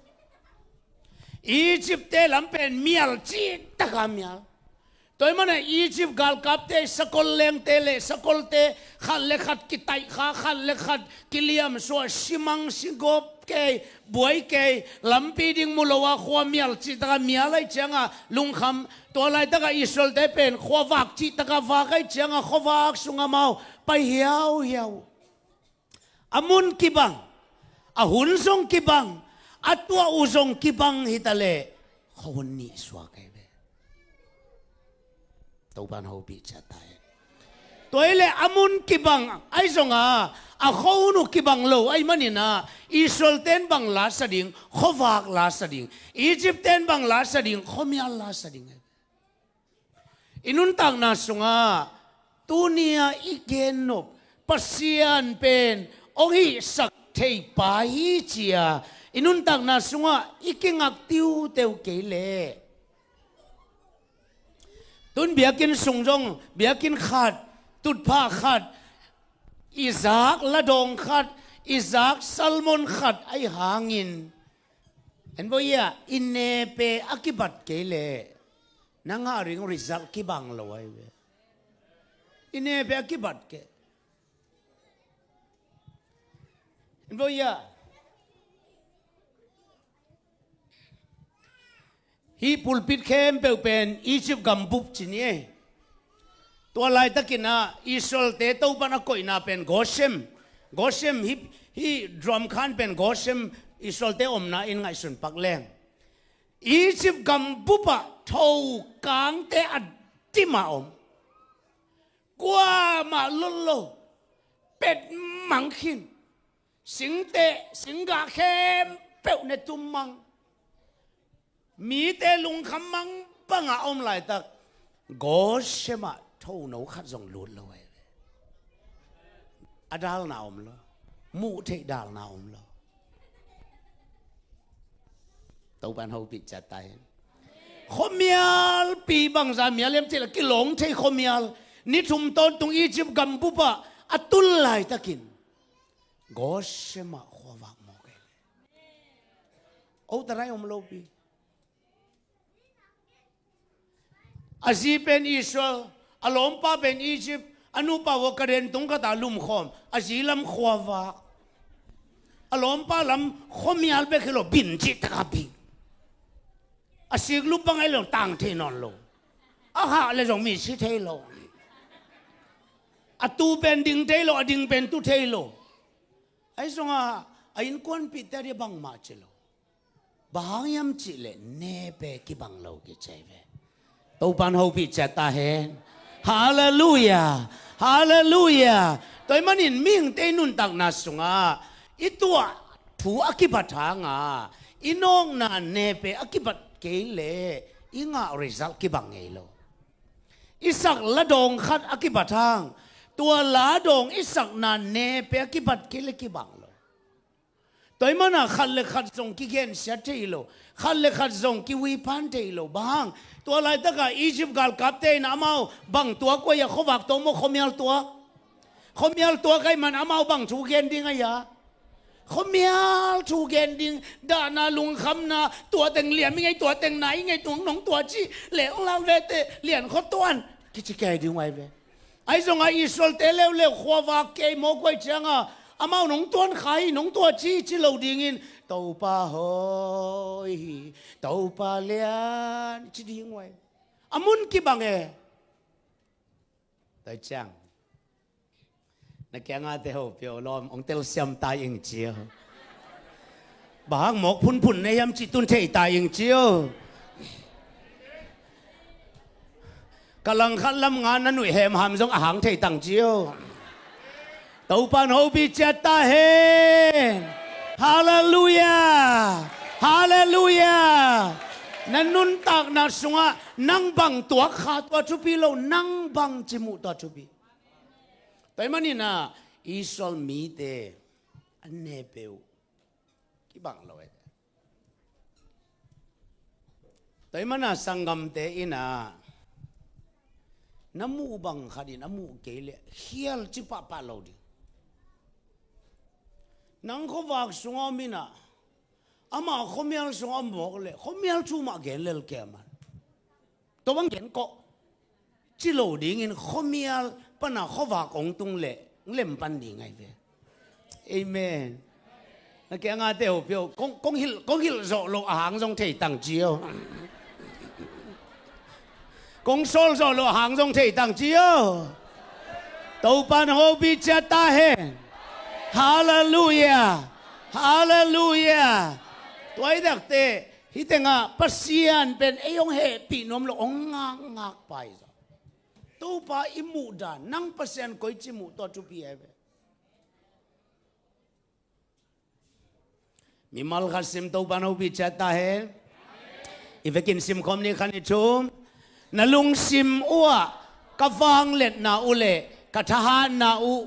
Egyptte lam pen mial cih taka mial. Tua ahih manin Egypt galkapte sakol lengte le sakolte khat le khat kitaih kha, khat le khat kiliamsuah, simang sigawp kei, buai kei, lampi ding mu lo a khua mial cih taka mial ahih cianga lungkham. Tua laitaka Israelte pen khuavak cih taka vak ahih cianga khuavak sunga amau pai hiauhiau. A mun kibang, a hun zong kibang, a tuah uh zong kibang hi ta leh khuahun nih suak ai ve. Topan hopih ciat ta hen. Tua hi leh a mun kibang ahi zonga, a khuahun uh kibang lo ahih manin ah, Israel ten bang lasa ding, khuavak lasa ding, Egypt ten bang lasa ding, khuamial lasa ding ai ve. I nuntakna sungah tuni-a i gennop Pasian pen hong hihsak thei pa hi ci-a i nuntakna sungah i kingak tiuteu kei leh, tun biakinn sung zong biakinn khat, tutphah khat, i zak ladawng khat, i zak sermon khat ahi hangin, en bawh ia, i nepe a kibat kei leh na ngah ding result kibang lo ahi ve. I nepe a kibat kei. En bawh ia, hih pulpit khempeuh pen Egypt gambup ci ni ei. Tua laitakin ah Israelte Topan a koihna pen Goshen. Goshen, hih, hih drum khan pen Goshen, Israelte omna in ngaihsun pak leng. Egypt gambup ah thokangte a dim a om. Kuamah lot lo, pet mang khin. Singteh, singgah khempeuh ne tum mang. Mite lungkham mang bangah a om laitak, Goshen ah thono khat zong lut lo ahi ve. A dalna om lo. Muh theih dalna om lo. Topan hopih ciat ta hen. Khuamialpi bangza mial hiam cih leh kilawng thei khuamial. Ni thum tawntung Egypt gambup ah a tul laitakin Goshen ah khuavak mawk ei. Ota rai om lopi. A zi pen Israel, a lawmpa pen Egypt, a nupa vua Canaan tung khatah lumkhawm, a zi lam khuavak. A lawmpa lam khuamial bek hi lo, bin cih takah bin. A siklup bang ahi lo, tang thei nawn lo. A hah le zong mi si thei lo. A tu pen ding thei lo, a ding pen tu thei lo. Ahi zongah a innkuanpihte a dia bangmah ci lo. Bang hang hiam cih leh nepe kibang lo kici ahi ve. Topan hopih ciat ta hen. Halleluiah. Halleluiah. Tua ahih manin mihingte i nuntakna sungah i tuah thu a kibat hangah i nawkna nepe a kibat kei leh i ngah result kibang ngei lo. I sak ladawng khat a kibat hang, tua ladawng i sakna nepe a kibat kei leh kibang lo. Tua ahih manin khat le khat zong kigensiat thei lo, khat le khat zong kiuipan thei lo. Bang hang? Tua laitakah Egypt galkapte in amau bang tuak uh a, khuavak tuak maw, khuamial tuak? Khuamial tuak ahih manin amau bang thu gen ding a hia? Khuamial thu gen ding, dahna, lungkhamna, tua teng liam i ngei, tua teng nai i ngei, nong, nong tua ci leh hong lak vete, lian khua tuan kici kei ding uh ahi ve. Ahi zongah Israelte leuleu khuavak kei mawk uh ahih ciangah amau nong tuan kha hi, nong tua ci ci lo dingin, Topa hoih hi, Topa lian ci ding uh ahi. A mun kibang e. Tua ciang na kiangah te ho pio lawm, hong telsiam ta ing cio. Bang hang mawk phunphun na hiam cih tun thei ta ing cio. Ka langkhat lam nga na nuih hemham zong a hang thei tang cio. Topan hopih ciat ta hen. Halleluiah. Halleluiah. Na nuntakna sungah nang bang tuak kha tua thupi lo, nang bang ci muh tua thupi. Tua ahih manin ah Israel mite an ne peuh kibang lo e. Tua ahih manin ah sanggamte in ah na muh bang khat in a muh kei leh khial ci pahpah lo ding. Nang khuavak sungah om in ah amah khuamial sungah om mawk leh khuamial thu mah gen lel kei a man. Tua bang gen kawh ci lo dingin khuamial pana khuavak hong tung leh hong lem pan ding ahi ve. Amen. Na kiangah te ho pio, kong, kong hilh, kong hilh zawh loh a hang zong thei tang cio. Kong sawl zawh loh a hang zong thei tang cio. Topan hopih ciat ta hen. Halleluiah. Halleluiah. Tua hi takte hih tengah Pasian pen ei hong hehpih nuam lo, hong ngakngak pai zaw. Topa i muh dan, nang Pasian koici muh tua thupi ahi ve. Mimal khat sim, Topan hopih ciat ta hen. I vekin simkhawm ni, khan i thum. Na lungsim uhah ka vangliatna uh le ka thahatna uh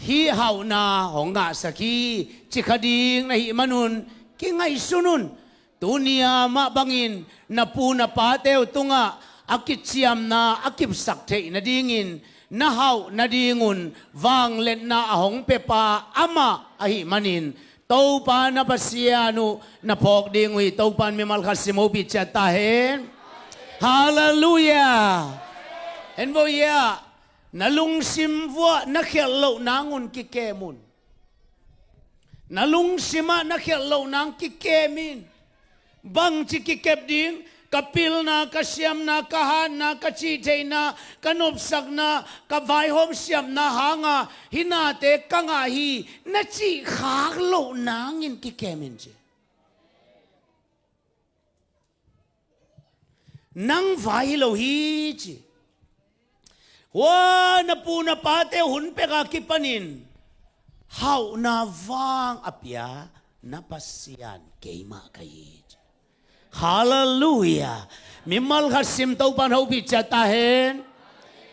hih hauhna hong ngahsak hi, ci kha ding na hih manun kingaihsun un. Tuni-a mah bangin na pu na pate uh tungah a kiciamna a kipsak theih nadingin na hauh nadingun vangliatna a hong piapa amah ahih manin Topa na Pasian uh na phawk ding uh hi. Topa in mimal khat sim hopih ciat ta hen. Halleluiah. En vo ia, na lungsim vuah na khialh loh nangun kikem un. Na lungsimah na khialh loh nang kikem in. Bangci kikep ding? Ka pilna, ka siamna, ka hatna, ka cihtheihna, ka nopsakna, ka vaihawm siamna hanga hih nate ka ngah hi na cih khak loh nangin kikem in ci. Nang vai hi lo hi ci. Hua na pu na pate hun peka kipanin hauhna vang a pia na Pasian keimah ka hi ci. Halleluiah. Mimal khat sim Topa in hopih ciat ta hen.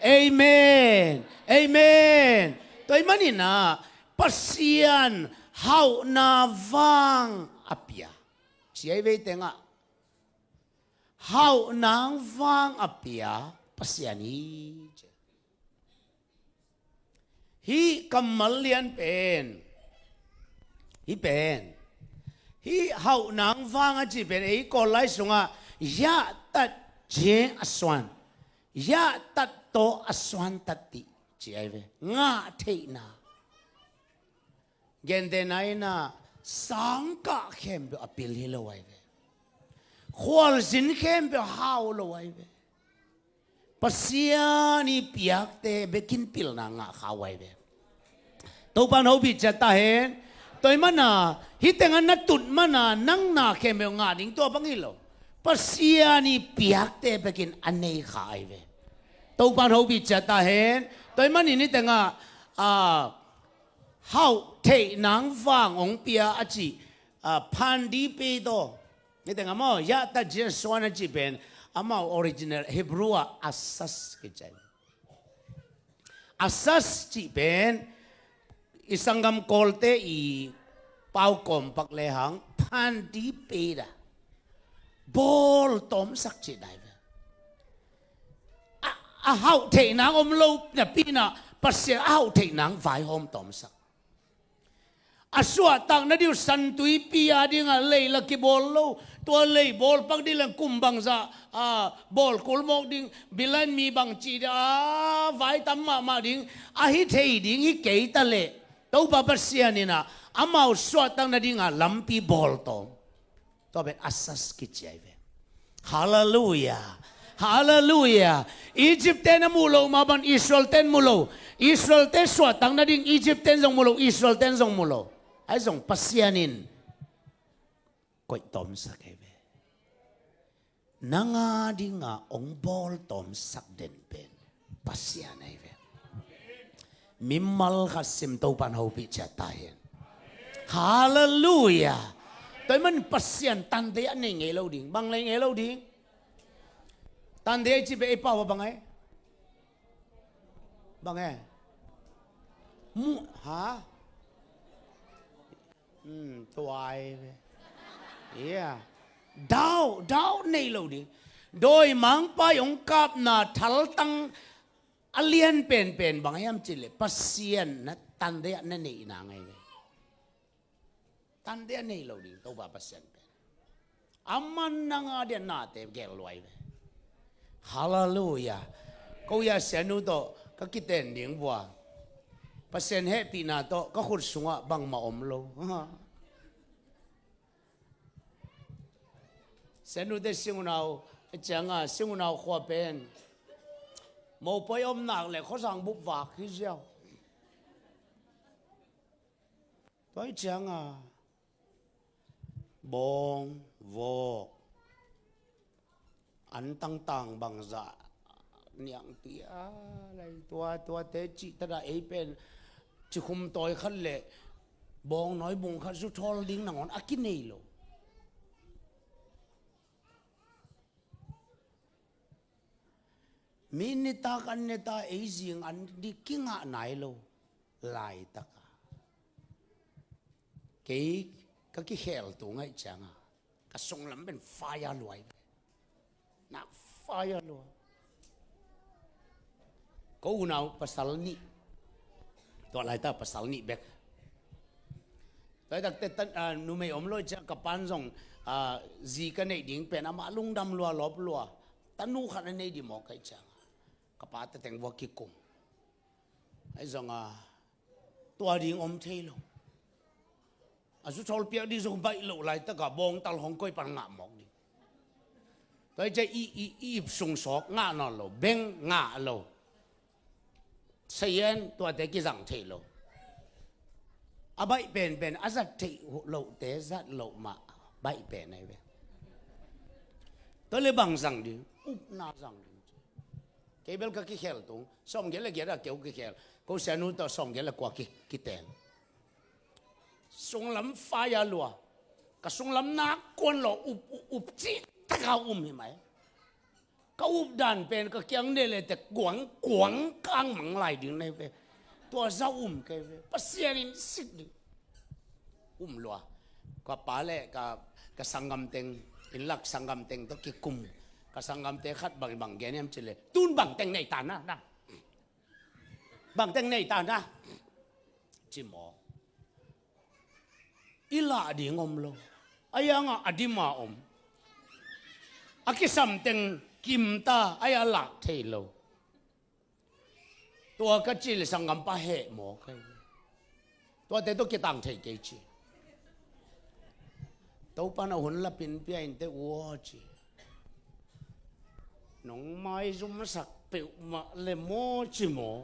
Amen. Amen. Tua ahih manin ah Pasian hauhna vang a pia ci ai ve. Tengah hauh nang vang a pia Pasian hi ci. Hih kammal lian pen, hih pen, hih hauh nang vang a cih pen ei Kawl lai sungah yahtat je a suan, yahtat tawh a suantat tih ci ai ve. Ngah theihna. Gentehna in ah sangkah khempeuh a pil hi lo ai ve. Khualzin khempeuh a hau lo ai ve. Pasian ii piakte bekin pilna ngah kha uh ai ve. Topa in hopih ciat ta hen. Tua ahih manin ah hih tengah na tut manin ah nang na khempeuh ngah ding tua bang hi lo. Pasian ii piakte bekin a nei kha ai ve. Topa in hopih ciat ta hen. Tua ahih manin hih tengah, ah, hauh theih nang vang hong pia a cih, ah, phan dih pia tawh. Hih tengah maw, yahtat je a suan a cih pen, amau original Hebrew ah asas kici ai. Asas cih pen, i sanggam Kawlte i pau kawmpak lehang, phan dih pia da. Bawl tawmsak cih dai ve. A, a hauh theih nang om lo napi-in ah Pasian a hauh theih nang vaihawm tawmsak. A suahtakna ding uh Santuipi a dingah lei la kibawl lo. Tua lei bawlpak ding leng kum bangzah, a, bawl kul mawk ding, bilain mi bang cih ding, a, vai tam mahmah ding, a hi thei ding hi kei ta leh Topa Pasian in ah amau suahtakna dingah lampi bawl tawm. Tua pen asas kici ai ve. Halleluiah. Halleluiah. Egypt-te na muh loh mah bang Israel-te na mu lo. Israel-te suahtak nading Egypt-te na zong mu lo, Israel-te na zong mu lo. Ahi zong Pasian in koih tawmsak ai ve. Nang a dingah hong bawl tawmsak den pen Pasian ai ve. Mimal khat sim Topa in hopih ciat ta hen. Halleluiah. Tua ahih manin Pasian tante a nei ngei lo ding. Bang nei ngei lo ding? Tante a cih pen ei pau ah bang ai? Bang ai? Mu, ha? Hmm, tua ai ve. Yeah. Doubt, doubt nei lo ding. Dawimangpa hong kapna thaltang a lian penpen bang hiam cih leh Pasian na tante a na neihna ngai ve. Tante a nei lo ding Topa Pasian pen. Aman nang a dingah nate gel luai ve. Halleluiah. Ko ia sianu tawh ka kiten ding vua. Pasian hehpihna tawh ka khut sungah bangmah om lo. Sianute sing unau a cianga, sing unau khua pen mopoi om nak le khuasang bup vak hi ziau. Tua hi cianga bawng, vawk, an tangtang bangzah, niangtui a lai tua, tuate cih tada ei pen cikhum tawi khat le bawng nawi bung khat zuthawl ding nangawn a kinei lo. Mi nitak an neta ei zing an dih kingah nai lo laitaka kei ka kikhel tung ahih cianga ka sunglam pen fire lua hi ve. Nak fire lua. Ko unau pasal nih. Tua laita pasal nih bek. Tua hi takte numei om lo ahih ciang ka pan zong zi ka neih ding pen amah lungdam lua lawp lua. Tanu khat a nei dih mawk ahih cianga ka pa teteng vua kikum. Ahi zonga tua ding om thei lo. A zuthawl piak ding zong baih loh laitaka bawngtal hong koih pan ngah mawk ding. Tua hi ciah i, i, i ip sung sawk ngah nawn lo, beng ngah lo. Sayen tuate kizang thei lo. A baih penpen a zat theih lohte zat loh mah baih pen ahi ve. Tua le bang zang ding, upna zang ding. Kei bel ka kikhel tung, sawmgiat le giat a keu kikhel, ko sianu tawh sawmgiat le kua ki, kitel. Sunglam fire lua. Ka sunglam nak kuan lo up, up, up cih taka um hi mai. Ka up dan pen ka kiang ne le te kuang kuang kang mang lai ding nei ve. Tua za um kei ve. Pasian in sik ding. Um lua. Ka pa le ka, ka sanggam teng, inn lak sanggam teng tawh kikum. Ka sanggamte khat bang, bang gen hiam cih le, tun bang teng nei ta na, na. Bang teng nei ta na. Ci maw. I lah ding om lo. A yanga a dim a om. A kisam teng kim ta, a ya lah thei lo. Tua ka ci le sanggampa heh maw kai. Tuate tawh kitang thei kei ci. Topan a hun lapin pia in te ua ci. Nong maizumsak peuhmah le maw ci maw.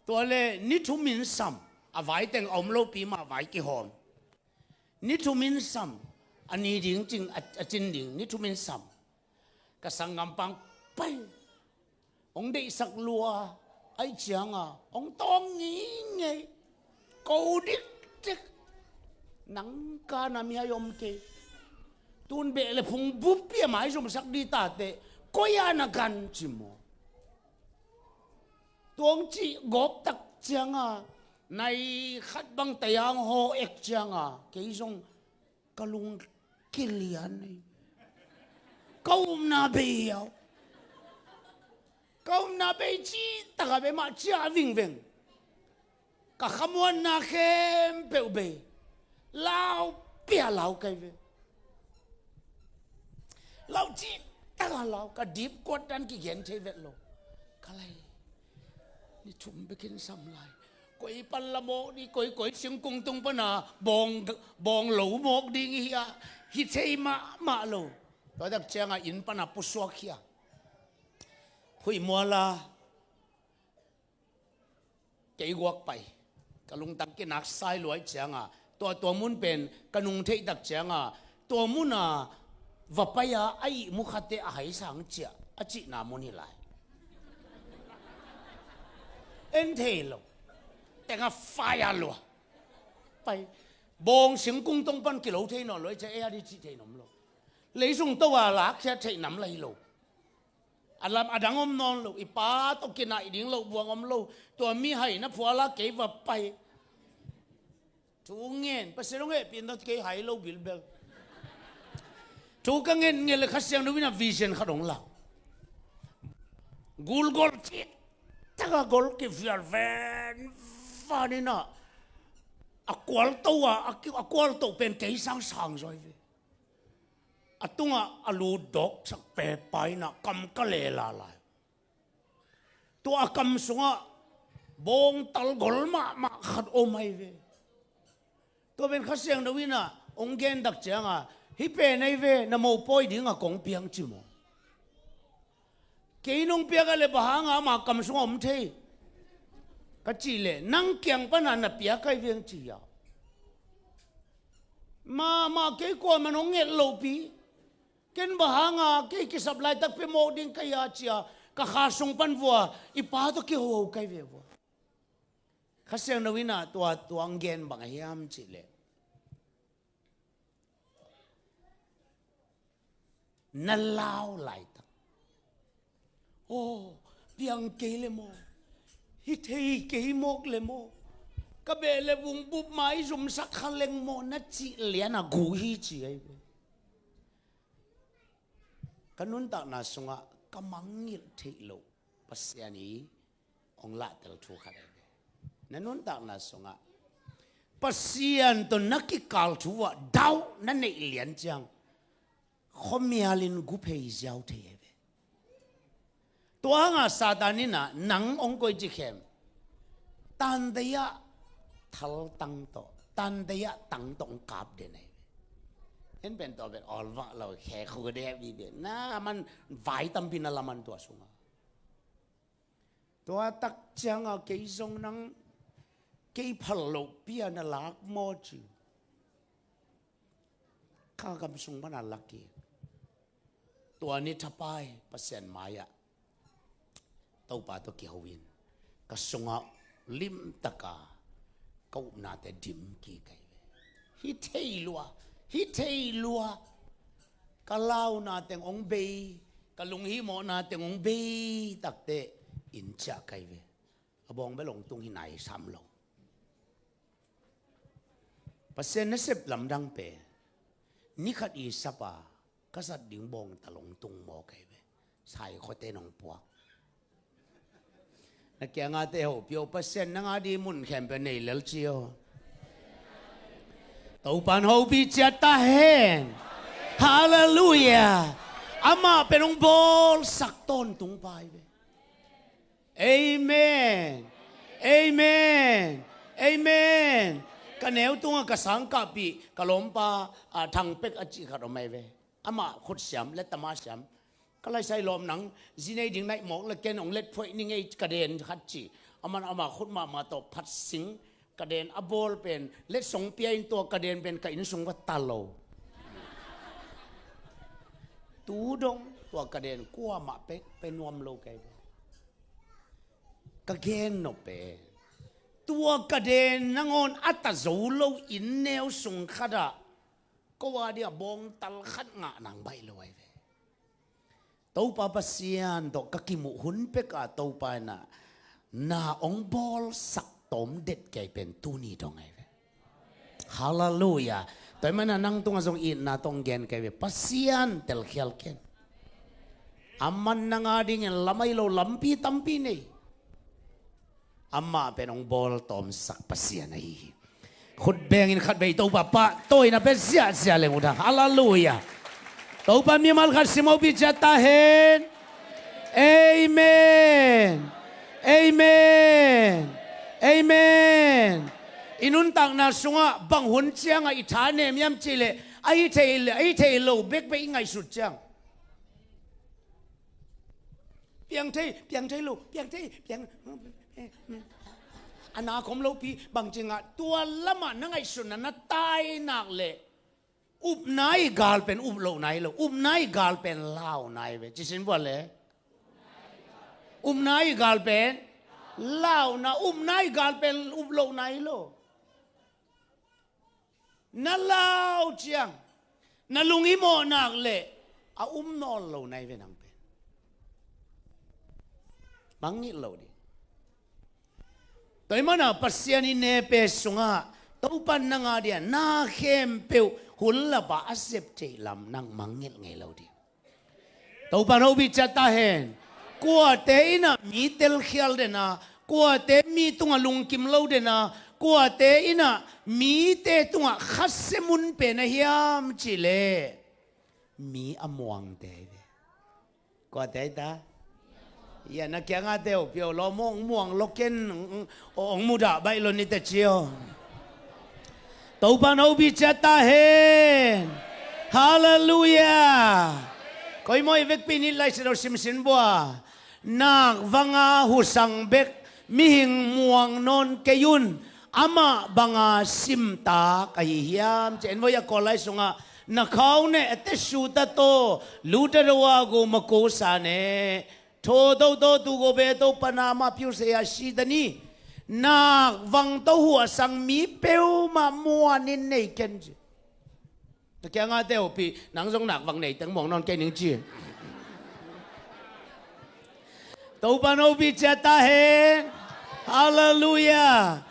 Tua le ni thum in sam, a vai teng a om lopi mah vai kihawm. Ni thum in sam, a ni ding cing, a, a cin ding, ni thum in sam. Ka sanggam pang pai. Hong deihsak lua, ahih cianga, hong tawng ngeingei. Ko dikdik. Nang kana mihai om kei. Tun beh le phung bup pia maizumsak dih tate. Koi a na gan ci maw. Tuang cih gawp tak cianga, nai khat bang tayang haw ek cianga, kei zong ka lung kilian nei. Ka umna bei hiau. Ka umna bei cih taka bei mah ciah vingveng. Ka khamuanna khempeuh bei. Lau pia lau kai ve. Lau cih taka lau ka dip kuat dan kigen thei vet lo. Ka lai. Ni thum bekin sam lai. Koi pan la mawk di, koi, koi singkung tung pana bawng, bawng lo mawk ding hi a. Hi thei mahmah lo. Tua dak cianga inn pana pusuak hi a. Huih muala. Kei guak pai. Ka lungtang kinak sai luai cianga. Tua, tua mun pen ka nung theihtak cianga. Tua muna va pai a, a ihmu khatte a haisang ciah. A cihna mun hi lai. En thei lo. Tenga fai a lua. Pai. Bawng singkung tong pan kilo thei nawn lo, i ciah e a di cih thei nom lo. Leisung to a lakkhiat thei nam lai lo. A lam a dang om nawn lo, i pa tawh kinaih ding lo, buang om lo. Tua mi hai na phuala kei va pai. Thu ngen, Pasian hong hehpih in kei hai lo bilbel. Thu ka ngen ngen le Kha Siangtho in a vision khat hong lak. Gulgol cih taka gol kivial ven vanin a, a kual to a, a ki, a kual to pen kei sang sang zaw hi ve. A tungah a lu dawksak pepa in a kam ka lela lai. Tua a kam sungah bawngtal gol mahmah khat om ahi ve. Tua pen Kha Siangtho in a hong gen dak cianga, hih pen ahi ve, na mopawi dinga kong piang ci maw. Kei nong piak a le bang hanga ama kam sungah om thei. Ka cih leh nang kiang pana na piak ahi veng ci a. Mahmah kei kuamah nong nget lohpi. Ken bang hanga kei kisap laitak pia mawk ding ka hi a ci a, ka kha sung pan vua, i pa tawh kihoho kai ve vua. Kha Siangtho in a tua, tua hong gen bang a hiam cih leh. Na lau laitak. Aw, piang kei le maw? Hi thei kei mawk le maw? Ka beh le vungbup mai zumsak kha leng maw na cih lian a gu hi ci ahi ve. Ka nuntakna sungah ka mangngilh theih loh Pasian i hong lahtel thu khat ahi ve. Na nuntakna sungah Pasian tawh na kikal thu ah doubt na neih lian ciang khuamial in gu phei ziau thei ahi ve. Tua hangah Satan in ah nang hong koici khem? Tandei ah thaltang tawh, tandei ah tang tawh hong kap den ahi ve. En pen tua pen awlvah lo khe khu ka deh ahi ve. Na man vai tampi na laman tua sungah. Tua tak ciangah kei zong nang kei phal lohpi a na lak maw ci. Kha gam sung mana lak hi. Tua ni thapai Pasian mai-ah Topa tawh kiho in ka sungah limtaka ka upnate dim kik ahi ve. Hi thei lua, hi thei lua. Ka launa teng hong bei, ka lunghimawhna teng hong bei takte in ciah ka hi ve. A bawng bel hong tung hi nai sam lo. Pasian nasep lamdang pen ni khat i sapa ka zat ding bawngtal hong tung maw ka hi ve. Sai khuate nong puak. Na kiangate hopih o, Pasian nang a di mun khempeuh nei lel ci o. Topan hopih ciat ta hen. Halleluiah. Amah pen hong bawlsak tawntung pa hi ve. Amen. Amen. Amen. Ka neu tungah ka sangkahpih ka lawmpa, ah, Thangpek a cih khat om ahi ve. Amah khut siam, lettama siam. Ka laisai lawm nang, zi nei ding naih mawk le ken hong let phuaih ni ngei ka den khat ci. Aman amah khut mahmah tawh phat sing ka den a bawl pen, letsong pia in tua ka den pen ka inn sung va ta lo. Tu dong tua ka den kuamah pek pe nuam lo kei. Ka gen nop pen, tua ka den nangawn a ta zo lo inn neu sung khatah ko a dingah bawngtal khat ngah nang baih lo ahi ve. Topa Pasian tawh ka kimuh hun pekah Topa in ah na hong bawlsak tawm det kei pen tuni dong ahi ve. Halleluiah. Tua ahih manin ah nang tungah zong itna tawh hong gen kei ve. Pasian telkhial ken. Aman nang a dingin lam ahi lo lampi tampi nei. Amah pen hong bawltawmsak Pasian ahi hi. Khut bengin khatvei Topa pahtawi na pia ziahziah leng uh dang. Halleluiah. Topa mimal khat sim hopih ciat ta hen. Amen. Amen. Amen. I nuntakna sungah bang hun ciangah i tha nem hiam cihleh, ahi thei le ahi thei lo bekbek i ngaihsut ciang. Piang thei, piang thei lo, piang thei, piang. A na khom lopi, bang ci ngah, tua lamah na ngaihsutna na tainak leh upna i gal pen up lohna hi lo, upna i gal pen launa hi ve. Ci sin vua le. Upna i gal pen launa, upna i gal pen up lohna hi lo. Na lau ciang na lunghimawh nak leh a um nawn lo na hi ve nang pen. Mangngilh lo ding. Tua ahih manin ah Pasian i nepe sungah Topa in nang a dingah na khempeuh hun lapah a sep theih lam nang mangngilh ngei lo ding. Topa in hopih ciat ta hen. Kuate in ah mi telkhial den a, kuate mi tungah lungkim lo den a, kuate in ah mite tungah khasia mun pen a hiam cihleh mi a muangte hi ve. Kuate hi ta? Ia, na kiangah te uh pia uh law, hong muang lo ken, hong mudah baih lo ni te ci aw. Topa in hopih ciat ta hen. Halleluiah. Koi maw i vekpi in hih Lai Siangtho sim sin vua. Nak vanga husang bek mihing muang nawn kei un, amah banga simtak ahi hiam ci. En voi a Kawl lai sungah na khau ne a te su ta to, lu ta do a gu ma ko sa ne. Tho to to tu go be to pa na ma piu se a si ta ni. Nak vang to hua sang mi peuhmah muan in nei ken ci. Na kiangah te uh pi, nang zong nak vang nei teng muang nawn kei ning ci. Topa hopih ciat ta hen. Halleluiah.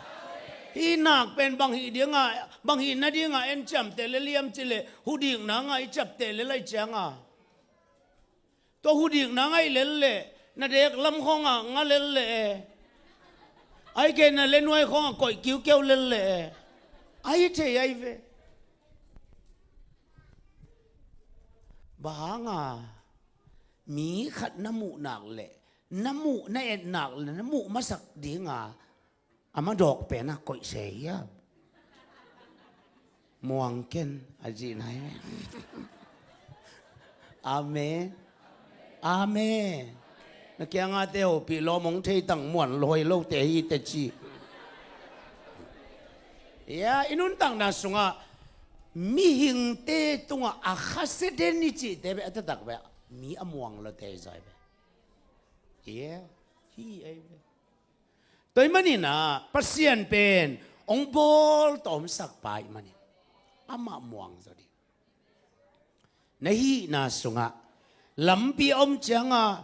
Hih nak pen bang hih dingah, bang hih nadingah en ciamteh lel hiam cih leh, hudikna ngah i ciapteh lel ahih ciangah, tua hudikna ngaih lel leh, na dek lam khawngah nga lel leh e. Ahih kei na le nuai khawngah koih kiukiau lel leh e. Ahi thei ahi ve. Bang hanga mi khat na muh nak leh, na muh na et nak leh, na muh masak dinga a madawk penah koih se hiam? Muang ken a cihna hi. Amen. Amen. Na kiangah te hopih lawm hong thei tang muan lawi lote hi teci. Ya, i nuntakna sungah mihingte tungah a khasia den i cihte beh a taktak beh mi a muang lote hi zaw hi beh. Ya, hi ahi beh. Tua ahih manin ah Pasian pen hong bawl tawmsak pa ahih manin amah muang zaw ding. Na hihna sungah lampi a om ciangah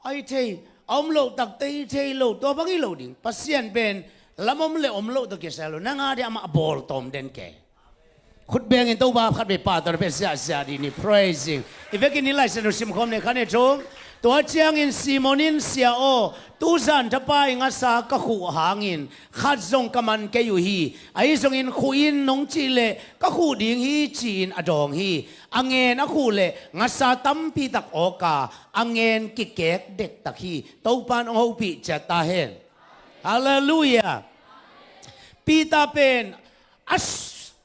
ahi thei, a om loh takte hi thei lo, tua bang hi lo ding. Pasian pen lam om le om loh tawh kisai lo, nang a ding amah a bawl tawm den kei. Khut bengin Topa khat vei pa tawh na pia siahsiah dih ni, praising. I vekin i Lai Siangtho simkhawm ni khat ni thum. Tua ciangin Simon in, Sia aw, tu zan thapai ngasa ka khuh hangin khat zong ka man kei uh hi. Ahi zongin khuh in nong cih leh ka khuh ding hi ci-in a dawng hi. A ngen a khuh leh ngasa tampi tak awk a, a ngen kikek dektak hi. Topa in hong hopih ciat ta hen. Halleluiah. Peter pen a s-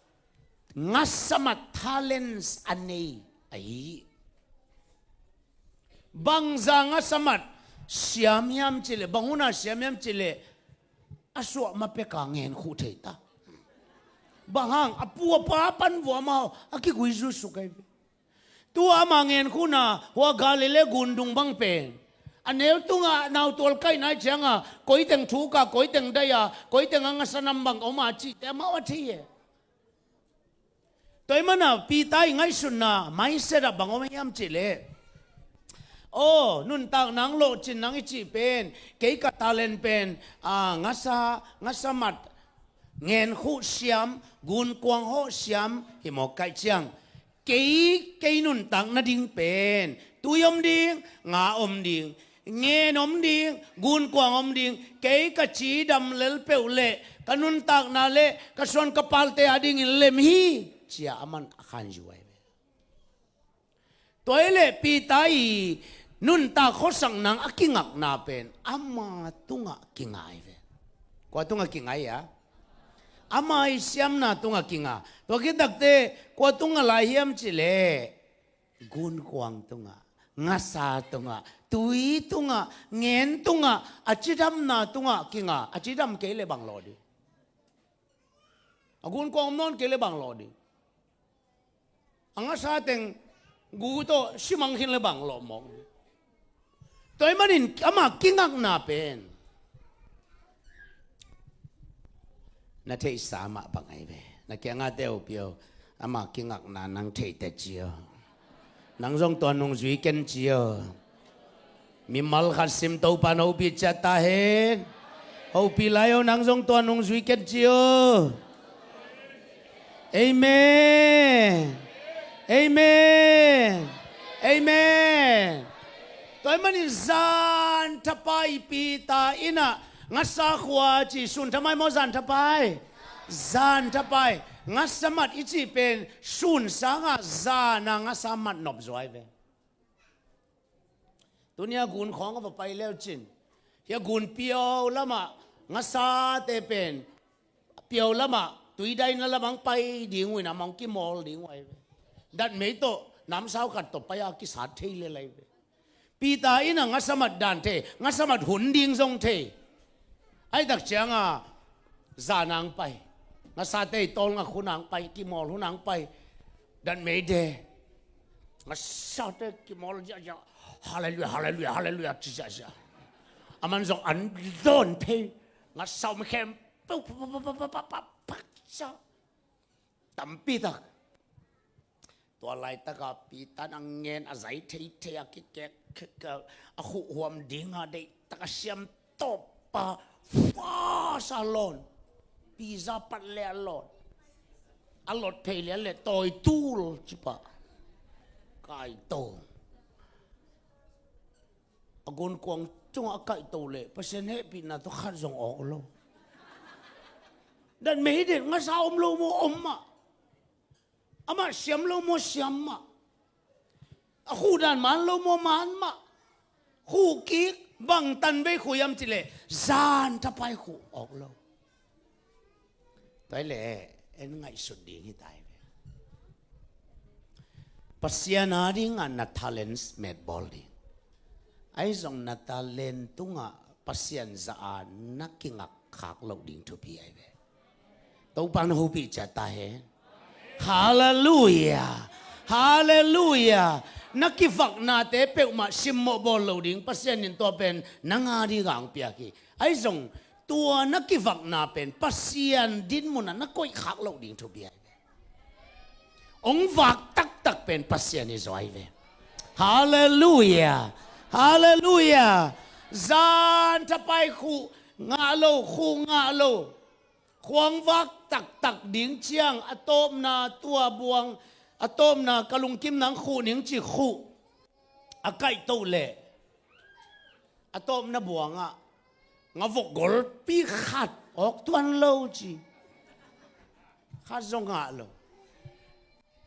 ngasamat talents a nei ahi hi. Bangza ngasamat siam hiam cih leh, bang hun a siam hiam cih leh, a suah ma peka ngen khuh thei ta. Bang hang, a pu a pa pan vua amau a kigui zusuk ahi ve. Tua ama ngen khuhna hua Galilee gundung bang pen a neu tungah nautual kaihna ahih ciangah koi teng thuk a, koi teng daih a, koi teng a ngasa nam bang om a cihte amau a thei e. Tua ahih manin Peter i ngaihsutna mindset ah bang om hiam cih leh, aw, nuntak nang lawhcin nang i cih pen, kei ka talent pen, a, ngasa, ngasa mat, ngen khuh siam, gunkuang hawh siam hi mawk ka hih ciang, kei, kei nuntak nading pen tui om ding, nga om ding, ngen om ding, gunkuang om ding, kei ka cidam lel peuh leh ka nuntakna leh ka suan ka palte adingin lem hi, ci-a aman a khanzu ahi ve. Tua hi leh Peter i nuntak khuasak nang a kingakna pen ama tungah kinga ahi ve. Kua tungah kinga hi a? Ama i siamna tungah kinga. Tua khit takte kua tungah lai hiam cih leh gunkuang tungah, ngasa tungah, tui tungah, ngen tungah, a cidamna tungah kinga. A cidam kei leh bang lawh ding? A gunkuang om nawn kei leh bang lawh ding? A ngasa teng gu tawh simang khin leh bang lawh mawk? Tua ahih manin ama kingakna pen na theihsa mah bang ahi ve. Na kiangah te uh pia uh, ama kingakna nang thei teh ci aw. Nang zong tua nungzui ken ci aw. Mimal khat sim, Topa in hopih ciat ta hen. Hopih lai aw, nang zong tua nungzui ken ci aw. Amen. Amen. Amen. Tua ahih manin zan thapai Peter in ah ngasa khua ci, sun thamai maw zan thapai? Zan thapai. Ngasa mat i cih pen sun sangah zan a ngasa mat nop zaw ahi ve. Tuni a gun khawng a va pai leucin, hia gun piau lamah ngasate pen piau lamah tuidaina lamah hong pai ding uh in, amah hong kimawl ding uh ahi ve. Datmei tawh namsau khat tawh pai a kisat thei lel ahi ve. Peter in a ngasa mat dan thei, ngasa mat hun ding zong thei. Ahi tak cianga zan a hong pai, ngasate i tawlngak hun a hong pai, kimawl hun a hong pai. Datmei de. Ngasate kimawl ziahziah. Halleluiah, halleluiah, halleluiah ci ziahziah. Aman zong an dawn phei. Ngasa om khempeuh tampi tak. Tua laitaka Peter in a ngen a zai theithei a kikek, kikek, a khuhhuam dinga deihtak a siam tawpa fasa lawn. Pizza pat le a lawn. A lot phei le a le tawi tul cipa. Kaito. A gunkuang cungah a kaito le Pasian hehpihna tawh khat zong awk lo. Dat mei det ngasa om lo maw om mah. Amah siam lo maw siam mah. A khuh dan man lo maw man mah. Khuh kik bang tanvei khuh hiam cileh zan thapai khuh awk lo. Tua hi leh en ngaihsut ding hi ta hi ve. Pasian a dingah na talents metbawl ding. Ahi zong na talent tungah Pasian zah a na kingakkhak loh ding thupi ahi ve. Topa na hopih ciat ta hen. Halleluiah. Halleluiah. Na kivaknate peuhmah simmawh bawl lo ding Pasian in tua pen nang a dingah hong piak hi. Ahi zong tua na kivakna pen Pasian dinmunah na koihkhak loh ding thupi ahi ve. Hong vak taktak pen Pasian hi zaw ahi ve. Halleluiah. Halleluiah. Zan thapai khuh ngah lo, khuh ngah lo. Khuang vak taktak ding ciang a tawpna tua buang, a tawpna ka lungkim nang khuh ning ci khuh. A kaihtoh leh a tawpna buangah nga vok golpi khat awk tuan lo ci. Khat zong ngah lo.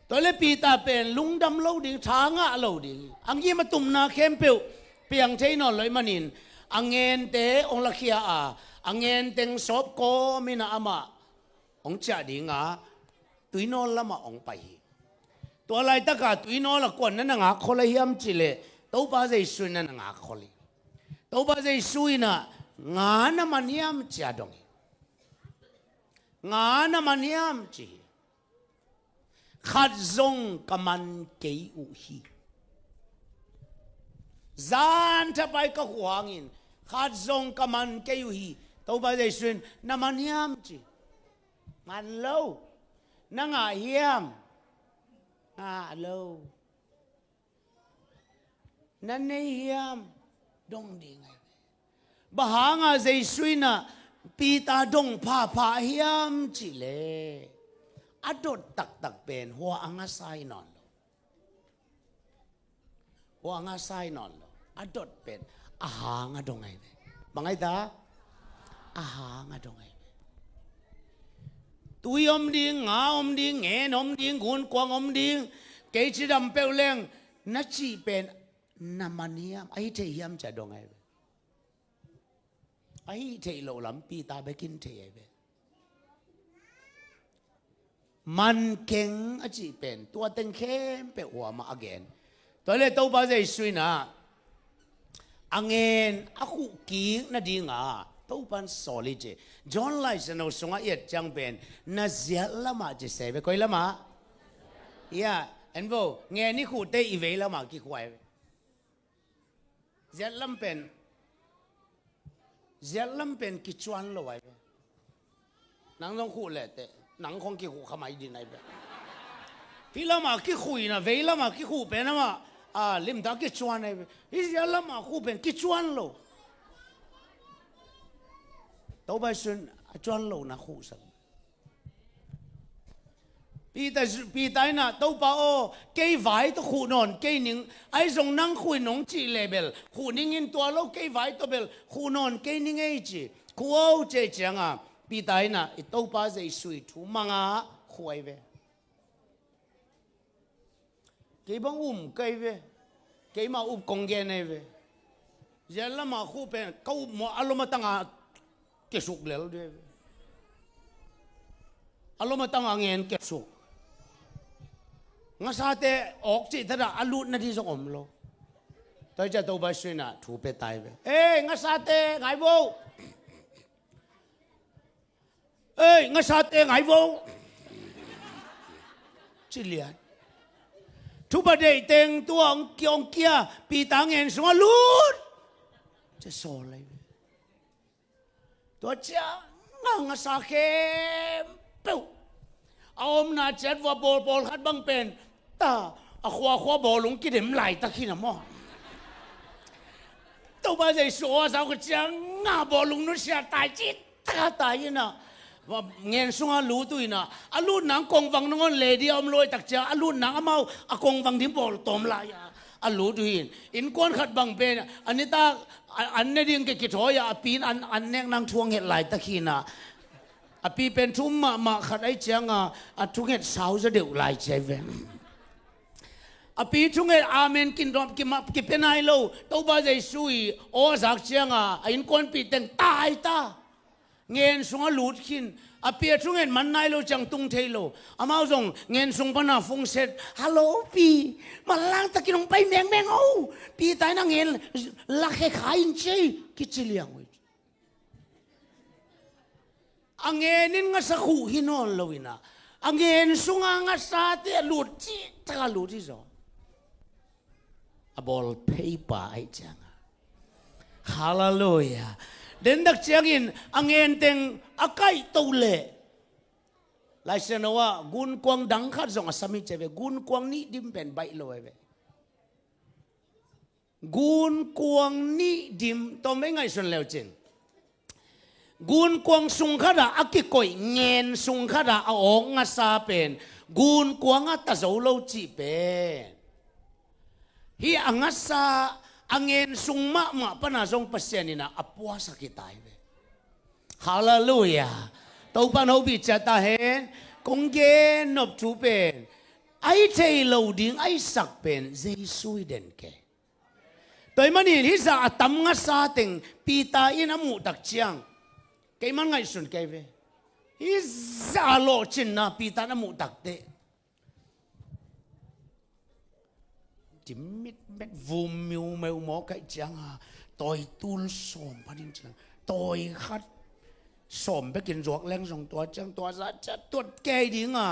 Tua le Peter pen lungdam lo ding, tha ngah lo ding. A ngim a tumna khempeuh piang thei nawn lo ahih manin a ngente hong lakhia a, a ngenteng sawp kawmin a amah hong ciah dinga tuinawl lamah hong pai hi. Tua laitaka tuinawl a kuan na na ngak khol a hiam cileh Topa Jesu in na na ngak khol hi. Topa Jesu in a nga na man hiam cia dong hi. Nga na man hiam ci hi. Khat zong ka man kei uh hi. Zan thapai ka khuh hangin khat zong ka man kei uh hi. Topa Jesu in na man hiam ci. Man lo. Na ngah hiam? Ngah lo. Na nei hiam? Dong ding ahi ve. Bang hanga Jesu in a Peter dong phapha hiam cileh a dot taktak pen hua a ngasa hi nawn lo. Hua a ngasa hi nawn lo. A dot pen a hang a dong ahi ve. Bang ahi ta? A hang a dong ahi ve. Tui om ding, nga om ding, ngen om ding, gunkuang om ding, kei cidam peuh leng na cih pen na man hiam, ahi thei hiam cia dong ahi ve. Ahi theih loh lam Peter bekin thei ahi ve. Man keng a cih pen tua teng khempeuh huamah a gen. Tua le Topa Jesu in a ngen a khuh kik nadinga Topa in sawl hi ci. John Lai Siangtho sungah i et ciang pen na ziat lamah ci se ve, koi lamah? Ya, en vo, ngen i khuhte i vei lamah kikhuh ahi ve. Ziat lam pen, ziat lam pen kicuan lo ahi ve. Nang zong khuh leh teh nang khong kikhuh kha mai din ahi ve. Hih lamah kikhuh in a vei lamah kikhuh pen amah a limtak kicuan ahi ve. Hih ziat lamah khuh pen kicuan lo. Topa Jesu in a cuan lo na khuhsak. Peter, Peter in a, Topa aw, kei vai tawh khuh nawn kei ning, ahi zong nang khuh in nong cih leh bel khuh ning in, tua lo kei vai tawh bel khuh nawn kei ning ei ci. Khuh o cih cianga Peter in a i Topa Jesu i thu manga khuh ahi ve. Kei bang um ka hi ve. Keimah up kong gen ahi ve. Ziat lamah khuh pen ka up maw a lom a tanga kisuk lel dih ahi ve. A lom a tanga ngen kisuk. Ngasate awk cih thadah a lut nadih zong om lo. Tua hi ciah Topa Jesu in a thu pia ta hi ve. Ei ngasate ngai vo. Ei ngasate ngai vo. Ci lian. Thupa deih teng tua hong kia, hong kia, Peter ngen sungah lut. Ci sawl ahi ve. Tua ciangah ngasa khempeuh a omna ciat vua pawlpawl khat bang pen ta, a khuakhua bawlung kidem laitak hi na maw. Topa Jesu aw a zau ka ciang a bawlung nusia tai ci taka tai hi na. Ngen sunga lut uh hi na, a lut nang kongvang nangawn lady a om luai tak ciang a lut nang amau a kongvang ding bawltawm lai a, a lut uh hi. Innkuan khat bang pen a nitak an ne ding ke kithawi a, a pi in an nek nang thuang het laitak hi na. A pi pen thu um mahmah khat ai cianga a thunget sau zaw deuh lai ci ai ve. A pi thunget amen kin dawm kimah kipia nai lo. Topa Jesu i aw a zak cianga a innkuanpih teng tai ta. Ngen sungah lut khin. A pi a thunget man nai lo ciang tung thei lo. Amau zong ngen sung pana fungset, "Hallo pi, manlang takin hong pai mengmeng o. Pi tai na ngen lakhe kha in ci ei," kici liang uh hi. A ngen in ngasa khuh hi nawn lo in a, a ngen sunga ngasate a lut cih taka lut hi zaw. A bawl pheipa aih cianga. Halleluiah. Dendak ciangin a ngen teng a kaih toh leh Laisiangtho ah gunkuang dang khat zong a sam hi ci ai ve. Gunkuang nih dim pen baih lo ai ve. Gunkuang nih dim tawm vei ngaihsun leucin. Gunkuang sung khatah a kikoih ngen sung khatah a awk ngasa pen gunkuangah ta zo lo cih pen hi a ngasa a ngen sung mahmah pana zong Pasian in a puasak hi ta hi ve. Halleluiah. Topa in hopih ciat ta hen. Kong gen nop thu pen a hi thei lo ding a hisak pen Jesu hi den kei. Tua ahih manin hih zah a tam ngasa teng Peter in a muh tak ciang keiman ngaihsun kei ve. Hih zah a lawhcinna Peter in a muh tak teh dim mitmet vum miumeu mawk aih cianga tawi tul sawm pha ding ciang tawi khat sawm bekin zuak leng zong tua ciang tua zah ciang tuat kei dinga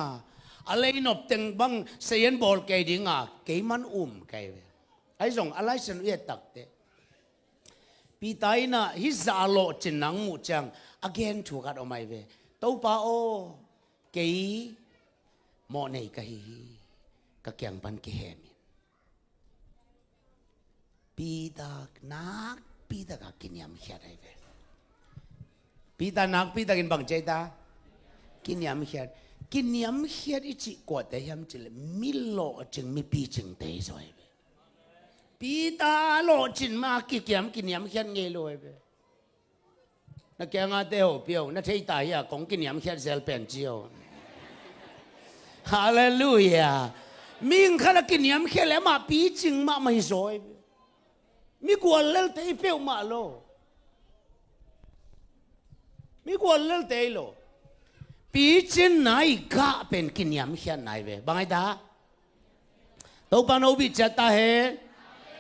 a leinop teng bang seian bawl kei dinga keiman um kei ve. Ahi zong a laisian uh i et tak teh Peter in a hih zah a lawhcinna hong muh ciang a gen thu khat om ai ve. Topa aw, kei mawh nei ka hi hi. Ka kiang pan kihem in. Peter nakpi taka kiniamkhiat ai ve. Peter nakpi takin bang ci ai ta? Kiniamkhiat. Kiniamkhiat i cih kuate hiam cih leh mi lawhcing mi picingte hi zaw ai ve. Peter lawhcin ma kikiam kiniamkhiat ngei lo ai ve. Na kiangate ho pio na thei ta hi a kong kiniamkhiat zel pen ci ho. Halleluiah. Mihing khat a kiniamkhiat leh amah picing mahmah hi zaw ai ve. Mi gual lelte hi peuhmah lo. Mi gual lelte hi lo. Picinna i gah pen kiniamkhiatna hi ve. Bang ai ta? Topa in hopih ciat ta hen.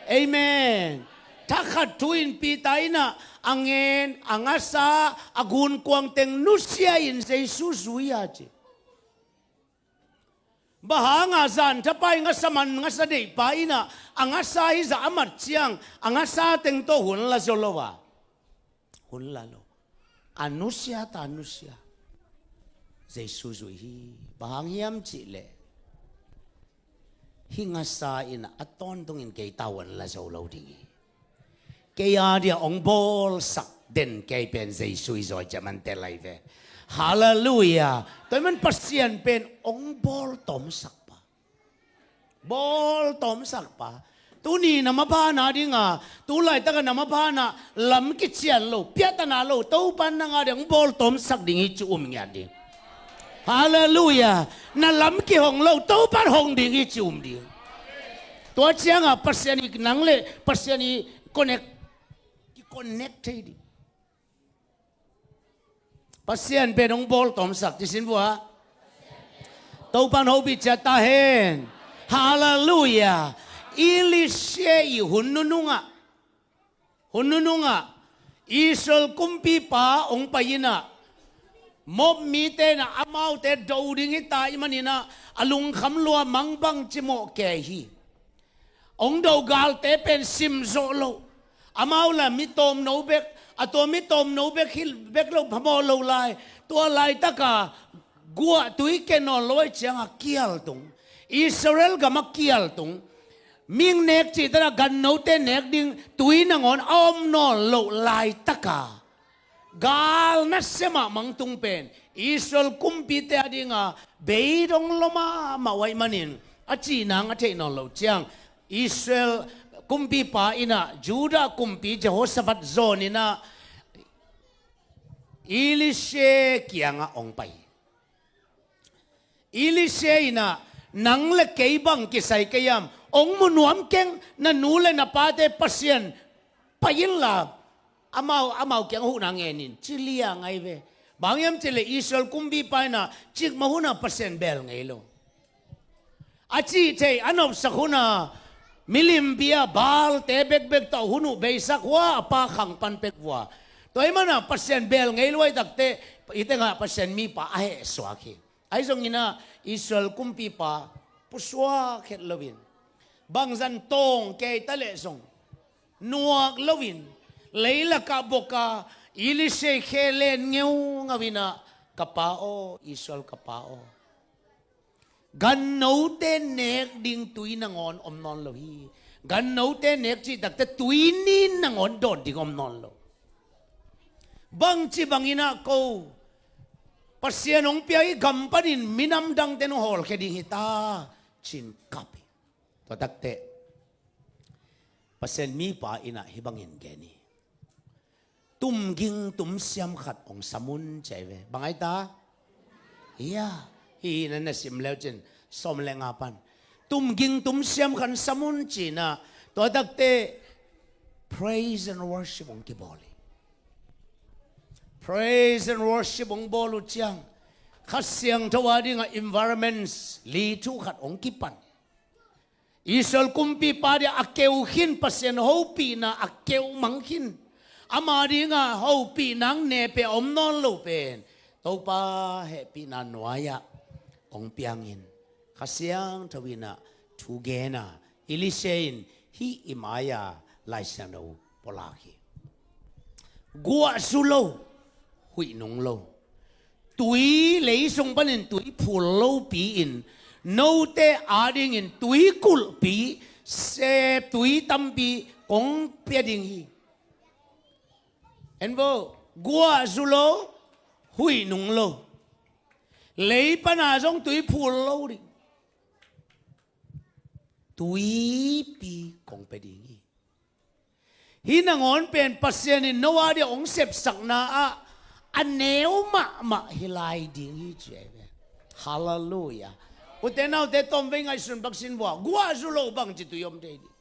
Amen. Thakhat thu in Peter in a ngen a ngasa a gunkuang teng nusia in Jesu zui a ci. Bang hanga zan thapa i ngasa man ngasa deihpa in a a ngasa hih zah a mat ciang a ngasa teng tawh hun la zaw lo a hun la lo. A nusia ta nusia. Jesu zui hi. Bang hang hiam cih leh hih ngasa in a tawntungin kei tawh hun la zo lo ding hi. Kei a dia hong bawlsak den kei pen Jesu hi zaw ai ciah man tel ai ve. Halleluiah. Tua ahih man Pasian pen hong bawltawmsak pa. Bawltawmsak pa. Tuni na maphana dinga tu laitaka na maphana lam kician lo piatana lo Topa in nang a ding bawltawmsak ding hi ci um ngiat ding. Halleluiah. Na lam kihong lo Topa in hong ding hi ci um ding. Tua cianga Pasian i nang le Pasian i connect ki connect thei ding. Pasian pen hong bawltawmsak ci sin vua. Topa in hopih ciat ta hen. Halleluiah. Elisha i hun nunungah hun nunungah Israel kumpipa hong pai in a Moab mite in a amaute do ding hi ta ahih manin a a lungkham lua mangbang cimawh kei hi. Hong do galte pen sim zawh loh. Amau la mi tawmno bek a tua mi tawmno bek hi bek lo phamawh lo lai. Tua laitaka guahtui ke nawn lo ai cianga kial tung. Israel gam a kial tung, mihing nek cihtak a gannote nek ding tui nangawn a om nawn loh laitaka, gal nasem a mang tung pen Israel kumpite a dinga beidong lua mahmah uh ahih manin, a cih nang a theih nawn loh ciang, Israel kumpipa in ah Judah kumpi Jehoshaphat zawn in ah Elisha kiangah hong pai hi. Elisha in ah, "Nang le kei bang kisai kei hiam? Hong mu nuam keng, na nu le na pate Pasian pai inla, amau, amau kiang huhna ngen in," ci liang ahi ve. Bang hiam cih leh Israel kumpipa in ah cikmah hun ah Pasian bel ngei lo, a cih theih a nopsak hun a, milim bia Baalte bekbek tawh hun uh beisak hua, a pa khang pan pek vua. Tua ahih manin ah Pasian bel ngei lua hi takteh, hih tengah Pasian mipa a hehsuak hi. Ahi zongin ah Israel kumpipa pusuak het loin, bangzah tawng kei ta leh zong nuak loin, leilakah bok a, Elisha khe len ngeungau in ah, "Ka pa aw, Israel ka pa aw, gannote nek ding tui nangawn om nawn lo hi. Gannote nek cihtak teh tui nin nangawn dawn ding om nawn lo. Bangci bangin ah ko Pasian hong pia hih gam panin minam dangte nong hawlkhia ding hi ta," ci-in kap hi. Tua takteh Pasian mipa in ah hih bangin gen hi. "Tumging tumsiam khat hong sam un," ci ahi ve. Bang ahi ta? Hia, hih na na sim leu cin, sawm le nga pan. "Tumging tumsiam khat sam un," ci-in ah, tua takteh praise and worship hong kibawl hi. Praise and worship hong bawl uh ciang, Kha Siangtho a dingah environments li thu khat hong kipan. Israel kumpipa dingah a keu khin Pasian hopihna a keu mang khin. Ama dingah hopihna ne peuh a om nawn lo pen Topa hehpihna nuai-ah hong piangin, Kha Siangtho in ah thu gen a, Elisha in hih i mai-a Lai Siangtho pulak hi. Guah zu lo, huih nung lo, tui, lei sung panin tui phul lopi-in, note adingin tui kulhpi, se tui tampi kong pia ding hi. En vo, guah zu lo, huih nung lo, lei pana zong tui phul lo ding, tuipi kong pia ding hi. Hih nangawn pen Pasian in no a dingah hong sepsakna ah a neu mahmah hi lai ding hi, ci ahi ve. Halleluiah. Ute naute, tawmvei ngaihsun bak sin vua, guah zu lo bangci tui om thei ding?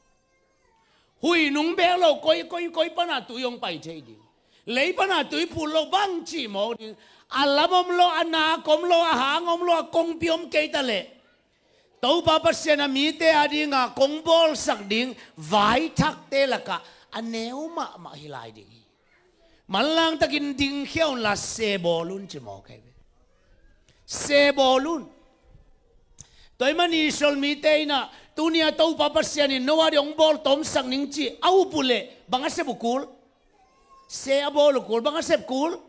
Huih nung bek lo, koi, koi, koi pana tui hong pai thei ding? Lei pana tui phul lo bangci mawk ding? A lam om lo, a nak om lo, a hang om lo, a kongpi om kei ta leh, Topa Pasian a mite a dinga kong bawlsak ding vaithakte lakah a neu mahmah hi lai ding hi. Manlang takin dingkhia unla, se bawl un, ci mawk ahi ve. Se bawl un. Tua ahih manin Israel mite in ah, tuni-a Topa Pasian in no a dingin hong bawl tawmsak ning ci a up uh leh bang a sep uh kul? Se a bawl uh kul. Bang a sep kul?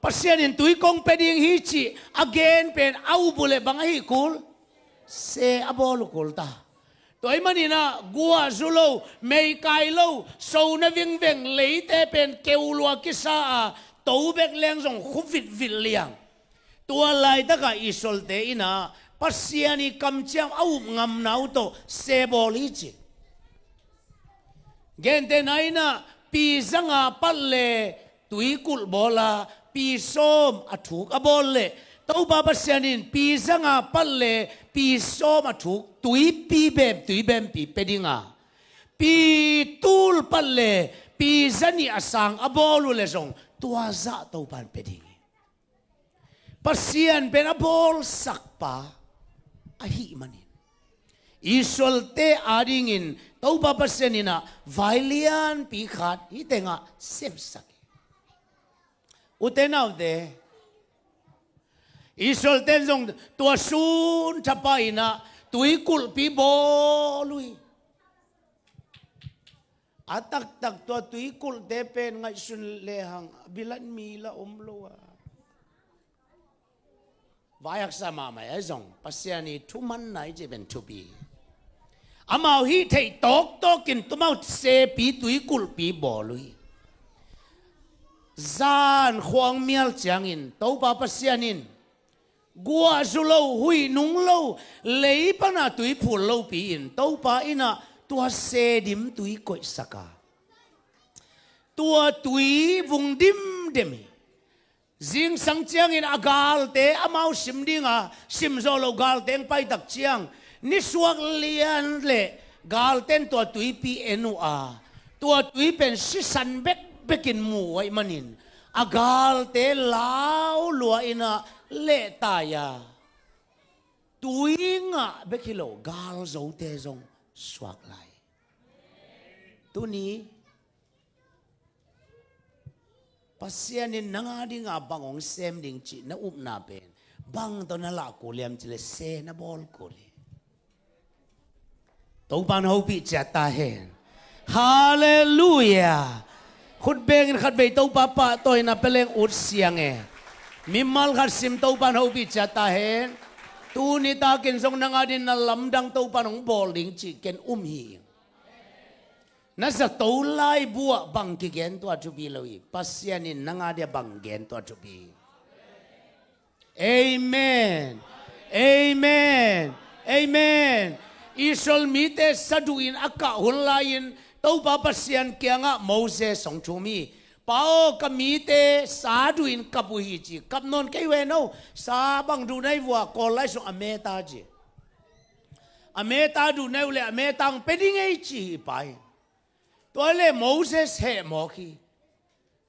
Pasian in tui kong pia ding hi ci a gen pen a up uh leh bang a hih kul? Se a bawl uh kul ta. Tua ahih manin ah guah zu lo, meikai lo, sona vingveng leite pen keu lua kisa a, to bek leng zong khu vitvit liang. Tua laitakah Israelte in ah Pasian ii kamciam a up ngamna uh tawh se bawl hi ci. Gentehna in ah pi zanga pat le tui kulh bawl a, pi sawm a thuk a bawl leh, Topa Pasian in pi zanga pat le pi sawm a thuk tuipi bem, tui bempi pia ding a, pi tul pat le pi zanih a sang a bawl uh leh zong tua zah Topa in pia ding hi. Pasian pen a bawlsakpa ahih manin, Israelte adingin Topa Pasian in ah vai lianpi khat hih tengah sepsak hi. Ute naute, Israelte in zong tua sun thapa in ah tui kulhpi bawl uh hi. A taktak tua tui kulhte pen ngaihsun lehang a bilat mi la om lo a, Vai haksa mahmah ahi zong Pasian i thumanna i cih pen thupi. Amau hih theih tawktawkin tumau sepi tuikulhpi bawl uh hi. Zan khuang mial ciangin Topa Pasian in guahzu lo, huih nung lo, lei pana tui phul lopi in Topa in ah tua sedim tui koihsak a, tua tui vung dimdem hi. Zingsang ciangin a galte amau sim dinga sim zawh loh galte hong paitak ciang, nisuak lian le galte in tua tuipi en uh a, tua tui pen sisan bekbekin mu uh ahih manin a galte lau lua in ah lehtai a, tui ngah bek hi lo galzote zong suak lai. Tuni Pasian in nang a dinga bang hong sem ding cih na upna pen bang tawh na lah kul hiam cih leh se na bawl kul hi. Topa'n hopih ciat ta hen. Halleluiah. Khut bengin khatvei Topa pahtawi na pia leng ut siang e. Mimal khat sim, Topa'n hopih ciat ta hen. Tuni takin zong nang a dingin na lamdang Topa'n hong bawl ding cih ken um hi. Na zato laibu ah bang kigen tua thupi lo hi. Pasian in nang a dia bang gen tua thupi hi. Amen. Amen. Amen. Israel mite saduh in a kah hun lai-in Topa Pasian kiangah Moses hong thum hi. Pa aw, ka mite saduh in kap uh hi ci. Kap nawn kei ve no. Sa bang duh na hi vua, kawl lai sung a meta ci. A meta duh na hi uh leh a meta hong pia ding ei ci hi pa in. Tua leh Moses heh mawk hi.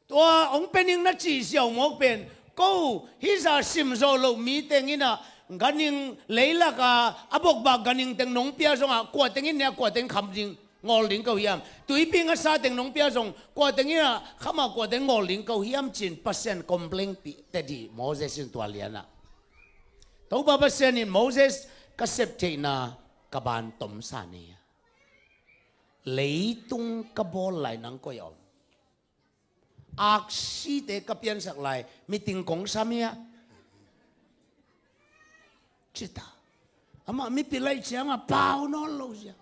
Tua hong pia ning na cih ziau mawk pen, ko hih zah sim zawh loh mi teng in ah ganhing leilak a, a bokbak ganhing teng nong pia zongah kua teng in ne a kua teng kham ding ngawl ding ko hiam? Tuipi ngasa teng nong pia zong kua teng in ah kham a kua teng ngawl ding ko hiam ci-in Pasian complain pih teh dih Moses in tua lian ah. Topa Pasian in Moses ka sep theihna ka ban tomsa nei a. Leitung ka bawl lai nang koi a om. Aksite ka piansak lai miting kong sam hi a. Cita. Amah mipi laih ciangah pau nawn lo zia.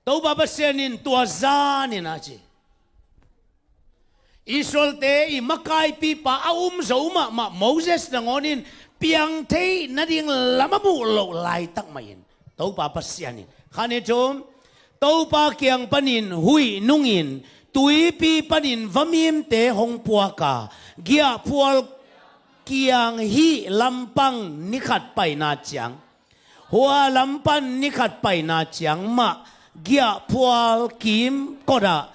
Topa Pasian in tua zan in a ci. Israelte i makaipipa a um zo mahmah Moses nangawn in piang thei nading lam a muh loh laitak mah in Topa Pasian in khan i thum, Topa kiang panin huih nungin tuipi panin vamimte hong puak a, giahphual kiang hih lampang ni khat paina ciang, hua lam pan ni khat paina ciang mah giahphual kimkot ah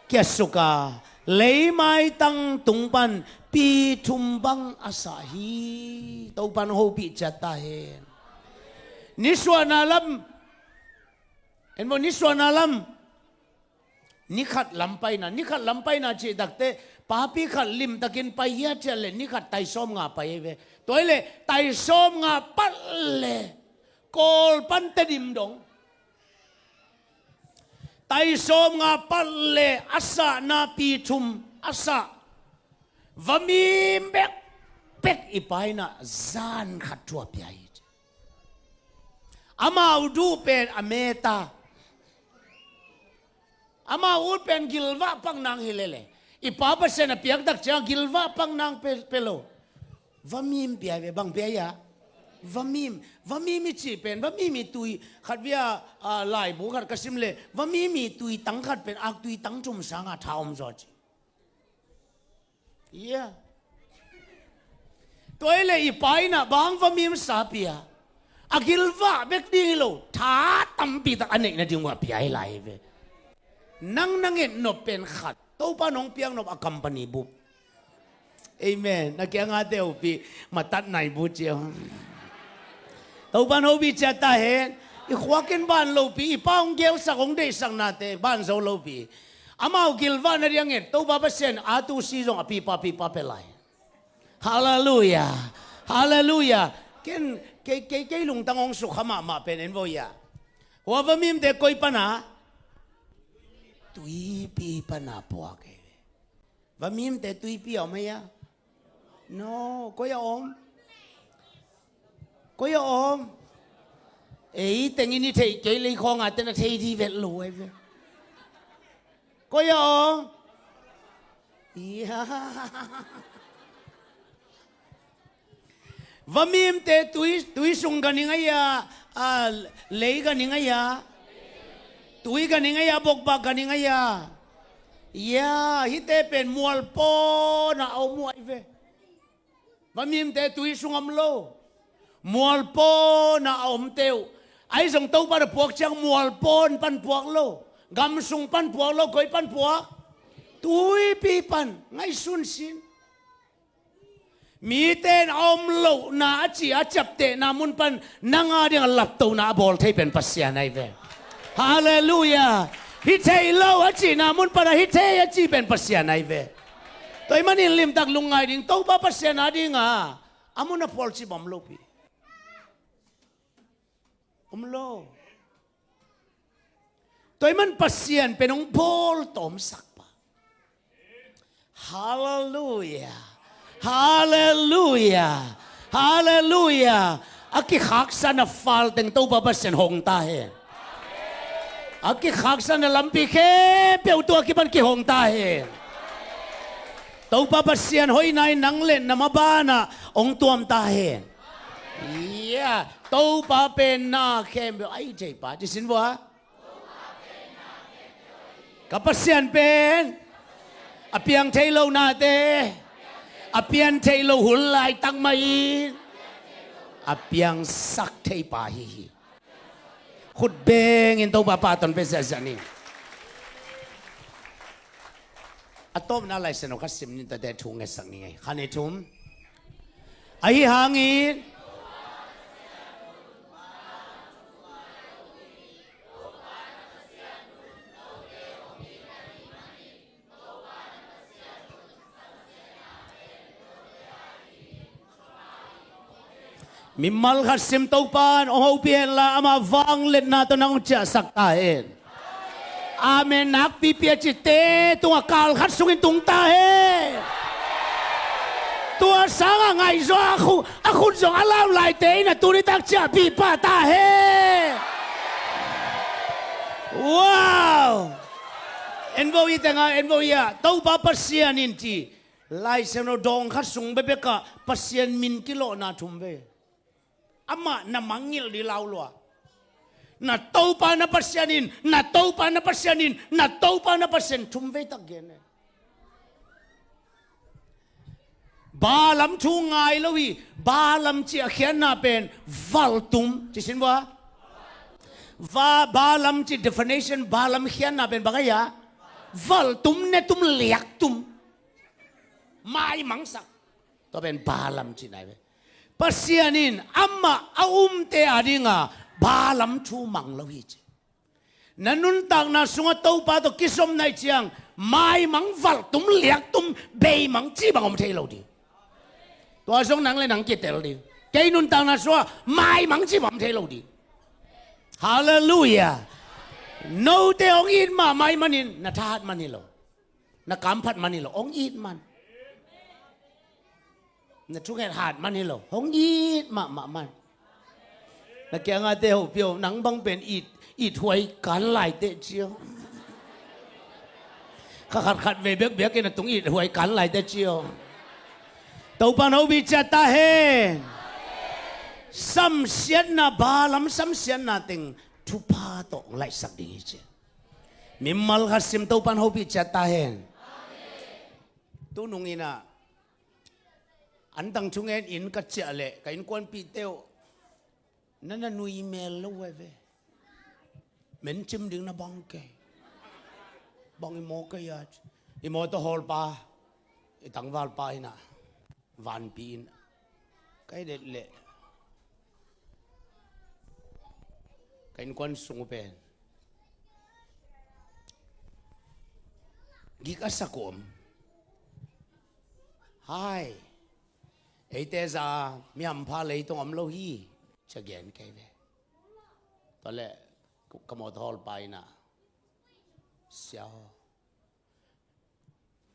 kiasuk a, leimaitang tung pan pi thum bang a sah hi. Topa'n hopih ciat ta hen. Nisuahna lam, en maw, nisuahna lam, ni khat lam paina, ni khat lam paina cih takteh papi khat limtakin pai hiat ciat leh ni khat tai sawm nga pai hi ve. Tua hi leh tai sawm nga pat leh kawl pan Tedim dong. Tai sawm nga pat leh a sahna pi thum a sah vamim bekbek i pa in ah zan khat thu a pia hi. Amau duh pen a meta. Amau ut pen gilvah pak nang hi lele. I pa Pasian a piak tak ciang gilvah pak nang pe, pe lo. Vamim pia ve, bang pia ia? Vamim. Vamim i cih pen, vamim i tui khat via, a, laibu khat ka sim le. Vamim i tui tang khat pen, ak tui tang thum sanga tha om zaw ci. Ia. Tua hi leh i pa in ah bang vamim sa pia. A gilvah bek ding hi lo. Tha tampi tak a neih nading uh a pia hi lai hi ve. Nang na nget nop pen khat. Topa nong piak nop a company bup. Amen. Na kiangah te upih. Matat nai bu cia. Topa'n hopih ciat ta hen. I khuakin ban lopi, i pa hong gelsak, hong deihsaknate ban zo lopi. Amau gilvah nading a nget Topa Pasian a tu si zong a pipa pipa pe lai. Halleluiah. Halleluiah. Ken kei, kei, kei lungtang hong sukha mahmah pen en vo ia. Hua vamimte koi pana? Tuipi pana puak e. Vamimte tuipi a om hia? No, koi a om? Koi a om? Ei tengin i theih kei lei khawngah ten a thei dih vet lo ai ve. Koi a om? Ia. Vamimte tui, tui sung ka ning a ia, a, lei ka ning a ia, tui ka ning a ia, bokbak ka ning a ia. Ia, hihte pen mualpawn a om uh ai ve. Vamimte tui sung om lo. Mualpawn a omte uh. Ahi zong Topa na puak ciang mualpawn pan puak lo. Gam sung pan puak lo, koi pan puak? Tuipi pan. Ngaihsun sin. Mite in a om lohna a ci a ciaptehna mun pan nang a ding a laptohna a bawl thei pen Pasian ai ve. Halleluiah. Hi thei lo a cihna mun pan a hi thei a ci pen Pasian ai ve. Tua ahih manin limtak lungngai ding, Topa Pasian a ding a, a mun a phual cip om lopi. Om lo. Tua ahih man Pasian pen hong bawl tawmsak pa. Halleluiah. Halleluiah. Halleluiah. A kikhaksa na fal teng Topa Pasian hong ta hen. A kikhaksa na lampi khempeuh tua kipan kihong ta hen. Topa Pasian hoihna in nang le na maban ah hong tuam ta hen. Ia, Topa pen na khempeuh a hih thei pa, ci sin vua. Ka Pasian pen a piang thei lo nate, a pian thei lo hun laitak mah in a piangsak thei pa hi hi. Khut bengin Topa pahtawi pia ziahziah ni. A tawpna Lai Siangtho khat sim ni, tuate thu ngetsak ni ei. Khat, nih, thum. Ahi hangin mimal khat sim, Topa in hong hopih henla, ama vangliatna tawh nang hong ciahsak ta hen. Amen. Nakpipi a cite tungah kal khat sungin tung ta hen. Tua sangah ngaihzaw a khu-, a khut zong a lau laite in a tuni tak ciahpih pah ta hen. Wow. En vo i tengah, en vo i ah, Topa Pasian in ci. Lai Siangtho dawng khat sung bekbek ah Pasian min kilawhna thum vei. Amah na mangngilh ding lau lua. Na Topa na Pasian in, na Topa na Pasian in, na Topa na Pasian, thum vei tak gen e. Baalam thu ngai lo hi. Baalam cih a khiatna pen valtum, ci sin vua. Va-, baalam cih definition, baalam khiatna pen bang a hia? Valtum, netum, liaktum. Maimangsak. Tua pen baalam cihna hi ve. Pasian in amah a umte a dinga baalam thu mang lo hi ci. Na nuntakna sungah Topa tawh kizom na hih ciang maimang, valtum, liaktum, beimang cih bang om thei lo ding. Tua zong nang le nang kitel ding. Kei nuntakna sungah maimang cih bang om thei lo ding. Halleluiah. Note hong it mahmah ahih manin na thahat man hi lo. Na kamphat man hi lo, hong it man. Na thunget hat man hi lo, hong it mahmah man. Na kiangahte hopih o, nang bang pen it, it huai kan laite ci o. Kha khatkhat vei bekbek in a tung it huai kan laite ci o. Topan hopih ciat ta hen. Samsiatna, baalam samsiatna teng thupha tawh hong laihsak ding hi ci. Mimal khat sim, Topan hopih ciat ta hen. Tu nung in ah, an tang thungen in ka ciah leh ka innkuanpihte uh, na na nui mel lo uh ai ve. Mencim ding na bang kei. Bang i maw kei a, i maw tawh hawlpa, i tangvalpa in ah vanpi in ka i det leh ka innkuan sung uh pen gik a sak uh om. Hai, eite za mi hampha leitong om lo hi, ci a gen kei ve. Tua leh ka mawtaw hawlpa in ah, sia aw,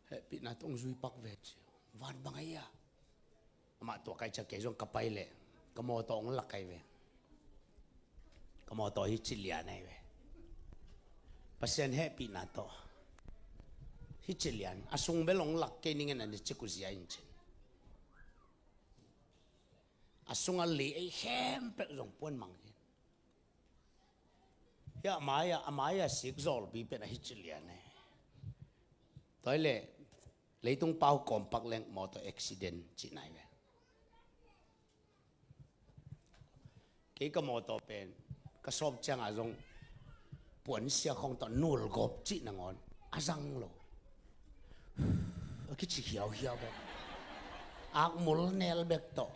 hehpihna tawh hong zui pak ve ci. Van bang a hia? Mah tua kai ciang kei zong ka pai leh ka mawtaw hong lak kai ve. Ka mawtaw hi ci lian ahi ve. Pasian hehpihna tawh hi ci lian a sung bel hong lak kei ning in a ni cik uh zia in cin. A sung a li ei khempeuh zong puan mang hi. Hiah a mai-ah a mai-ah sik zawlpi pen a hi ci lian e. Tua hi leh leitung pau kawmpak leng mawtaw accident ci nai ve. Kei ka mawtaw pen ka sawp ciangah zong puansia khong tawh nulgawp cih nangawn a zang lo. A kici hiauhiau bek, akmul nel bek tawh.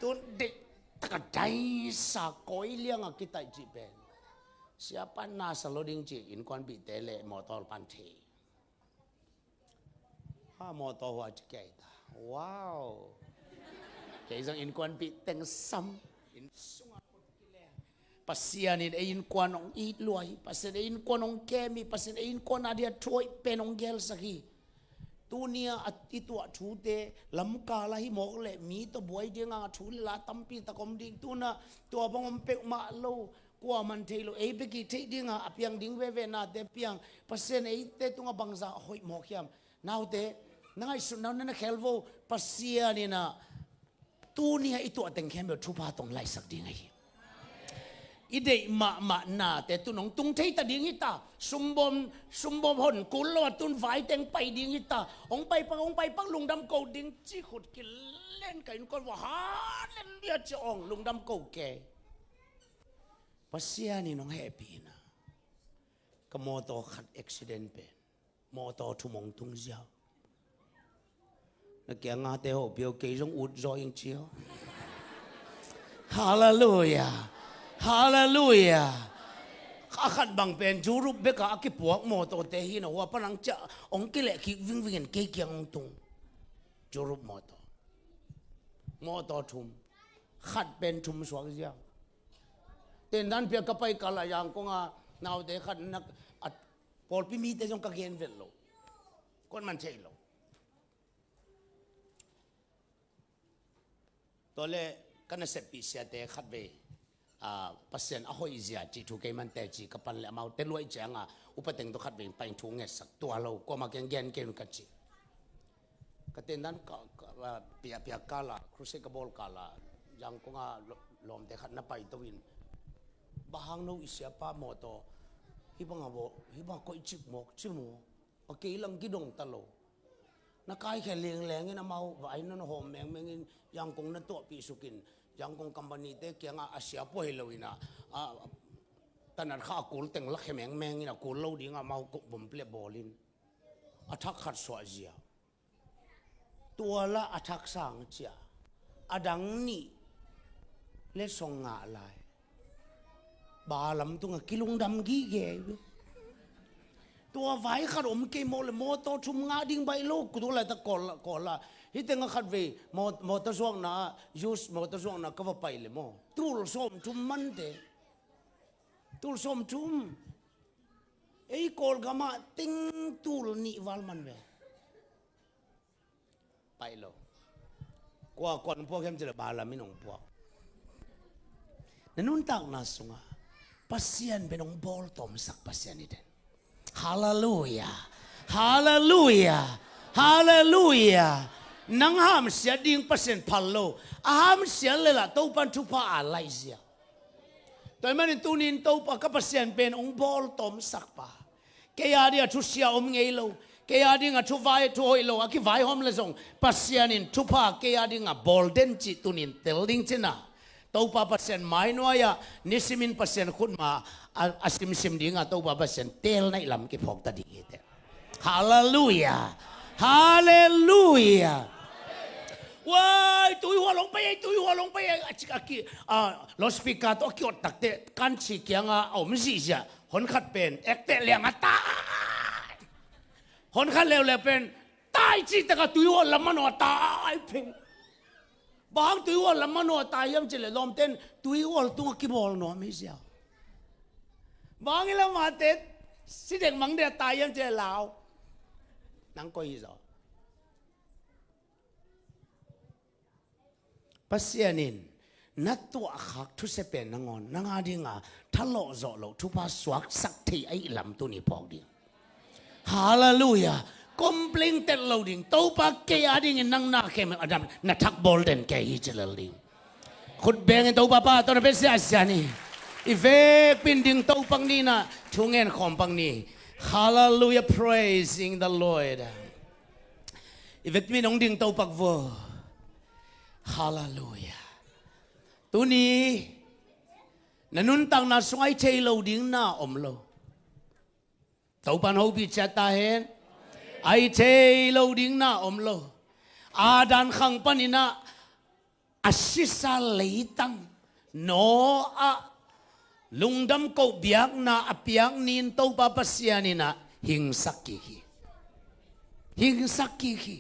Tun deih taka daisa kawi lianga kitaih cih pen siapa nasa lo ding ci innkuanpihte le mawtaw pan thei. Ha, mawtaw hua ci kei ta. Wow. Kei zong innkuanpih teng sam. Inn sungah Pasian in ei innkuan hong it lua hi. Pasian ei innkuan hong kem hi. Pasian ei innkuan a dia thuaih pen hong gelsak hi. Tunia a i tuah thute lamkal ahi mawk leh mi tawh buai dinga thu le la tampi tak om ding. Tuna tua bang om peuhmah lo. Kua man thei lo, ei bek i theih dinga a piang ding veve nate piang. Pasian eite tunga bangza a hoih mawk hiam? Naute, na ngaihsutna na na khel vo. Pasian in ah tunia i tuah teng khempeuh thupha tong laisak ding ahi. I deih mahmah nate tun hong tung thei ta ding hi ta. Sumbawm, sumbawm hon kul lo a tun vai teng pai ding hi ta. Hong pai pak, hong pai pak, lungdam ko ding ci khut kilen ka innkuan vua. Halleluia ci ong, lungdam ko kei. Pasian in hong hehpihna. Ka mawtaw khat accident pen mawtaw thum hong tung ziau. Na kiangate hopih o, kei zong ut zaw ing ci o. Halleluia. Halleluia. A khat bang pen Europe beka a kipuak mawtawte hi na, hua panang ciah hong kileh kik vingvingin kei kiang hong tung. Europe mawtaw. Mawtaw thum. Khat pen thum suak ziau. Tendan piak ka pai kal a Yangon a naute khat na a pawlpi mite zong ka gen vet lo. Kuan man thei lo. Tua le ka naseppih siate khat vei, ah, Pasian a hoih zia cih thu kei man teci ka pan le amaute luai cianga upa teng tawh khat vei pain thu ngetsak tua lo, kuama keng gen kei un ka ci. Ka tendan ka, ka, ah, pia, pia kala, crusade ka bawl kala, Yangon a lo-, lawmte khat na paito in. Bang hang no i siapa mawtaw hibang a bawl, hibang a koih cik mawk ci maw? A kei lang kidong ta lo. Na kaikhia lenglengin amau vai na na hawm mengmengin Yangon na tuahpih sukin Yangon company te kiangah a sia puai lo in a, a, tanat kha a kul teng lakhia mengmengin a kul lo dingah amau bomb le bawlin a thak khat suah zia. Tua lah a thak sang cia. A dang nih le song ngah lai. Balam tungah kilungdam gige ve. Tua vai khat om kei maw le mawtaw thum ngah ding baih lo, ku tu lai ta kawl, kawl la. Hi tengah khat vei maw, mawtaw zuakna, used mawtaw zuakna ka va pai le maw. Tul sawm thum mante. Tul sawm thum. Ei Kawlgamah teng tul nih val man ve. Paih lo. Kua, kua hong puak hiam cih leh balam in hong puak. Na nuntakna sungah Pasian pen hong bawltawmsak Pasian hi den. Halleluia. Halleluia. Halleluia. Nang hamsia ding Pasian phal lo. A hamsia le lah Topan thupha a laih zia. Tua ahih manin tunin Topa ka Pasian pen hong bawltawmsak pa. Kei a ding a thusia om ngei lo. Kei a ding a thuvai, thuhoih lo a kivaihawm le zong Pasian in thupha kei a ding a bawl den cih tunin tel ding cina. Topa Pasian mainuai-ah nisimin Pasian khutma a, a simsim dingah Topa Pasian tel naih lam kiphawk ta ding hi te. Halleluia. Halleluia. Wai, tuihual hong pai ei, tuihual hong pai ei. A cik a ki, a, loudspeaker tawh a kiot takte kan ci kianga a om zihziah. Hon khat pen ekteh liang a tai. Hon khat leuleu pen tai cih taka tuihual lam manaw a tai pheng. Bang hang tuihual lam manaw a tai hiam cih leh lawmten tuihual tungah kibawl nuam hi ziau. Bang hang i lamate sidek mang dek a tai hiam cih leh lau. Nang koi hi zaw. Pasian in na tuahkhak thusia pen nangawn nang a dinga thalawh zawh loh thupha suaksak thei ahih lam tuni phawk ding. Halleluiah. Complain tel lo ding. Topa kei a dingin nang na khem a dam na thak bawl den kei hi ci lel ding. Khut bengin Topa pa tawh na pia siasia ni. I vekpi in ding Topa ni na thungen khawm pak ni. Halleluiah, praising the Lord. I vekpi in hong ding Topa vo. Halleluiah. Tuni na nuntakna sung a i thei lo ding na om lo. Topan hopih ciat ta hen. A i thei lo ding na om lo. Adam khang panin ah a sisa leitang Noah lungdam koh biakna a piak ni-in Topa Pasian in ah hingsak kik hi. Hingsak kik hi.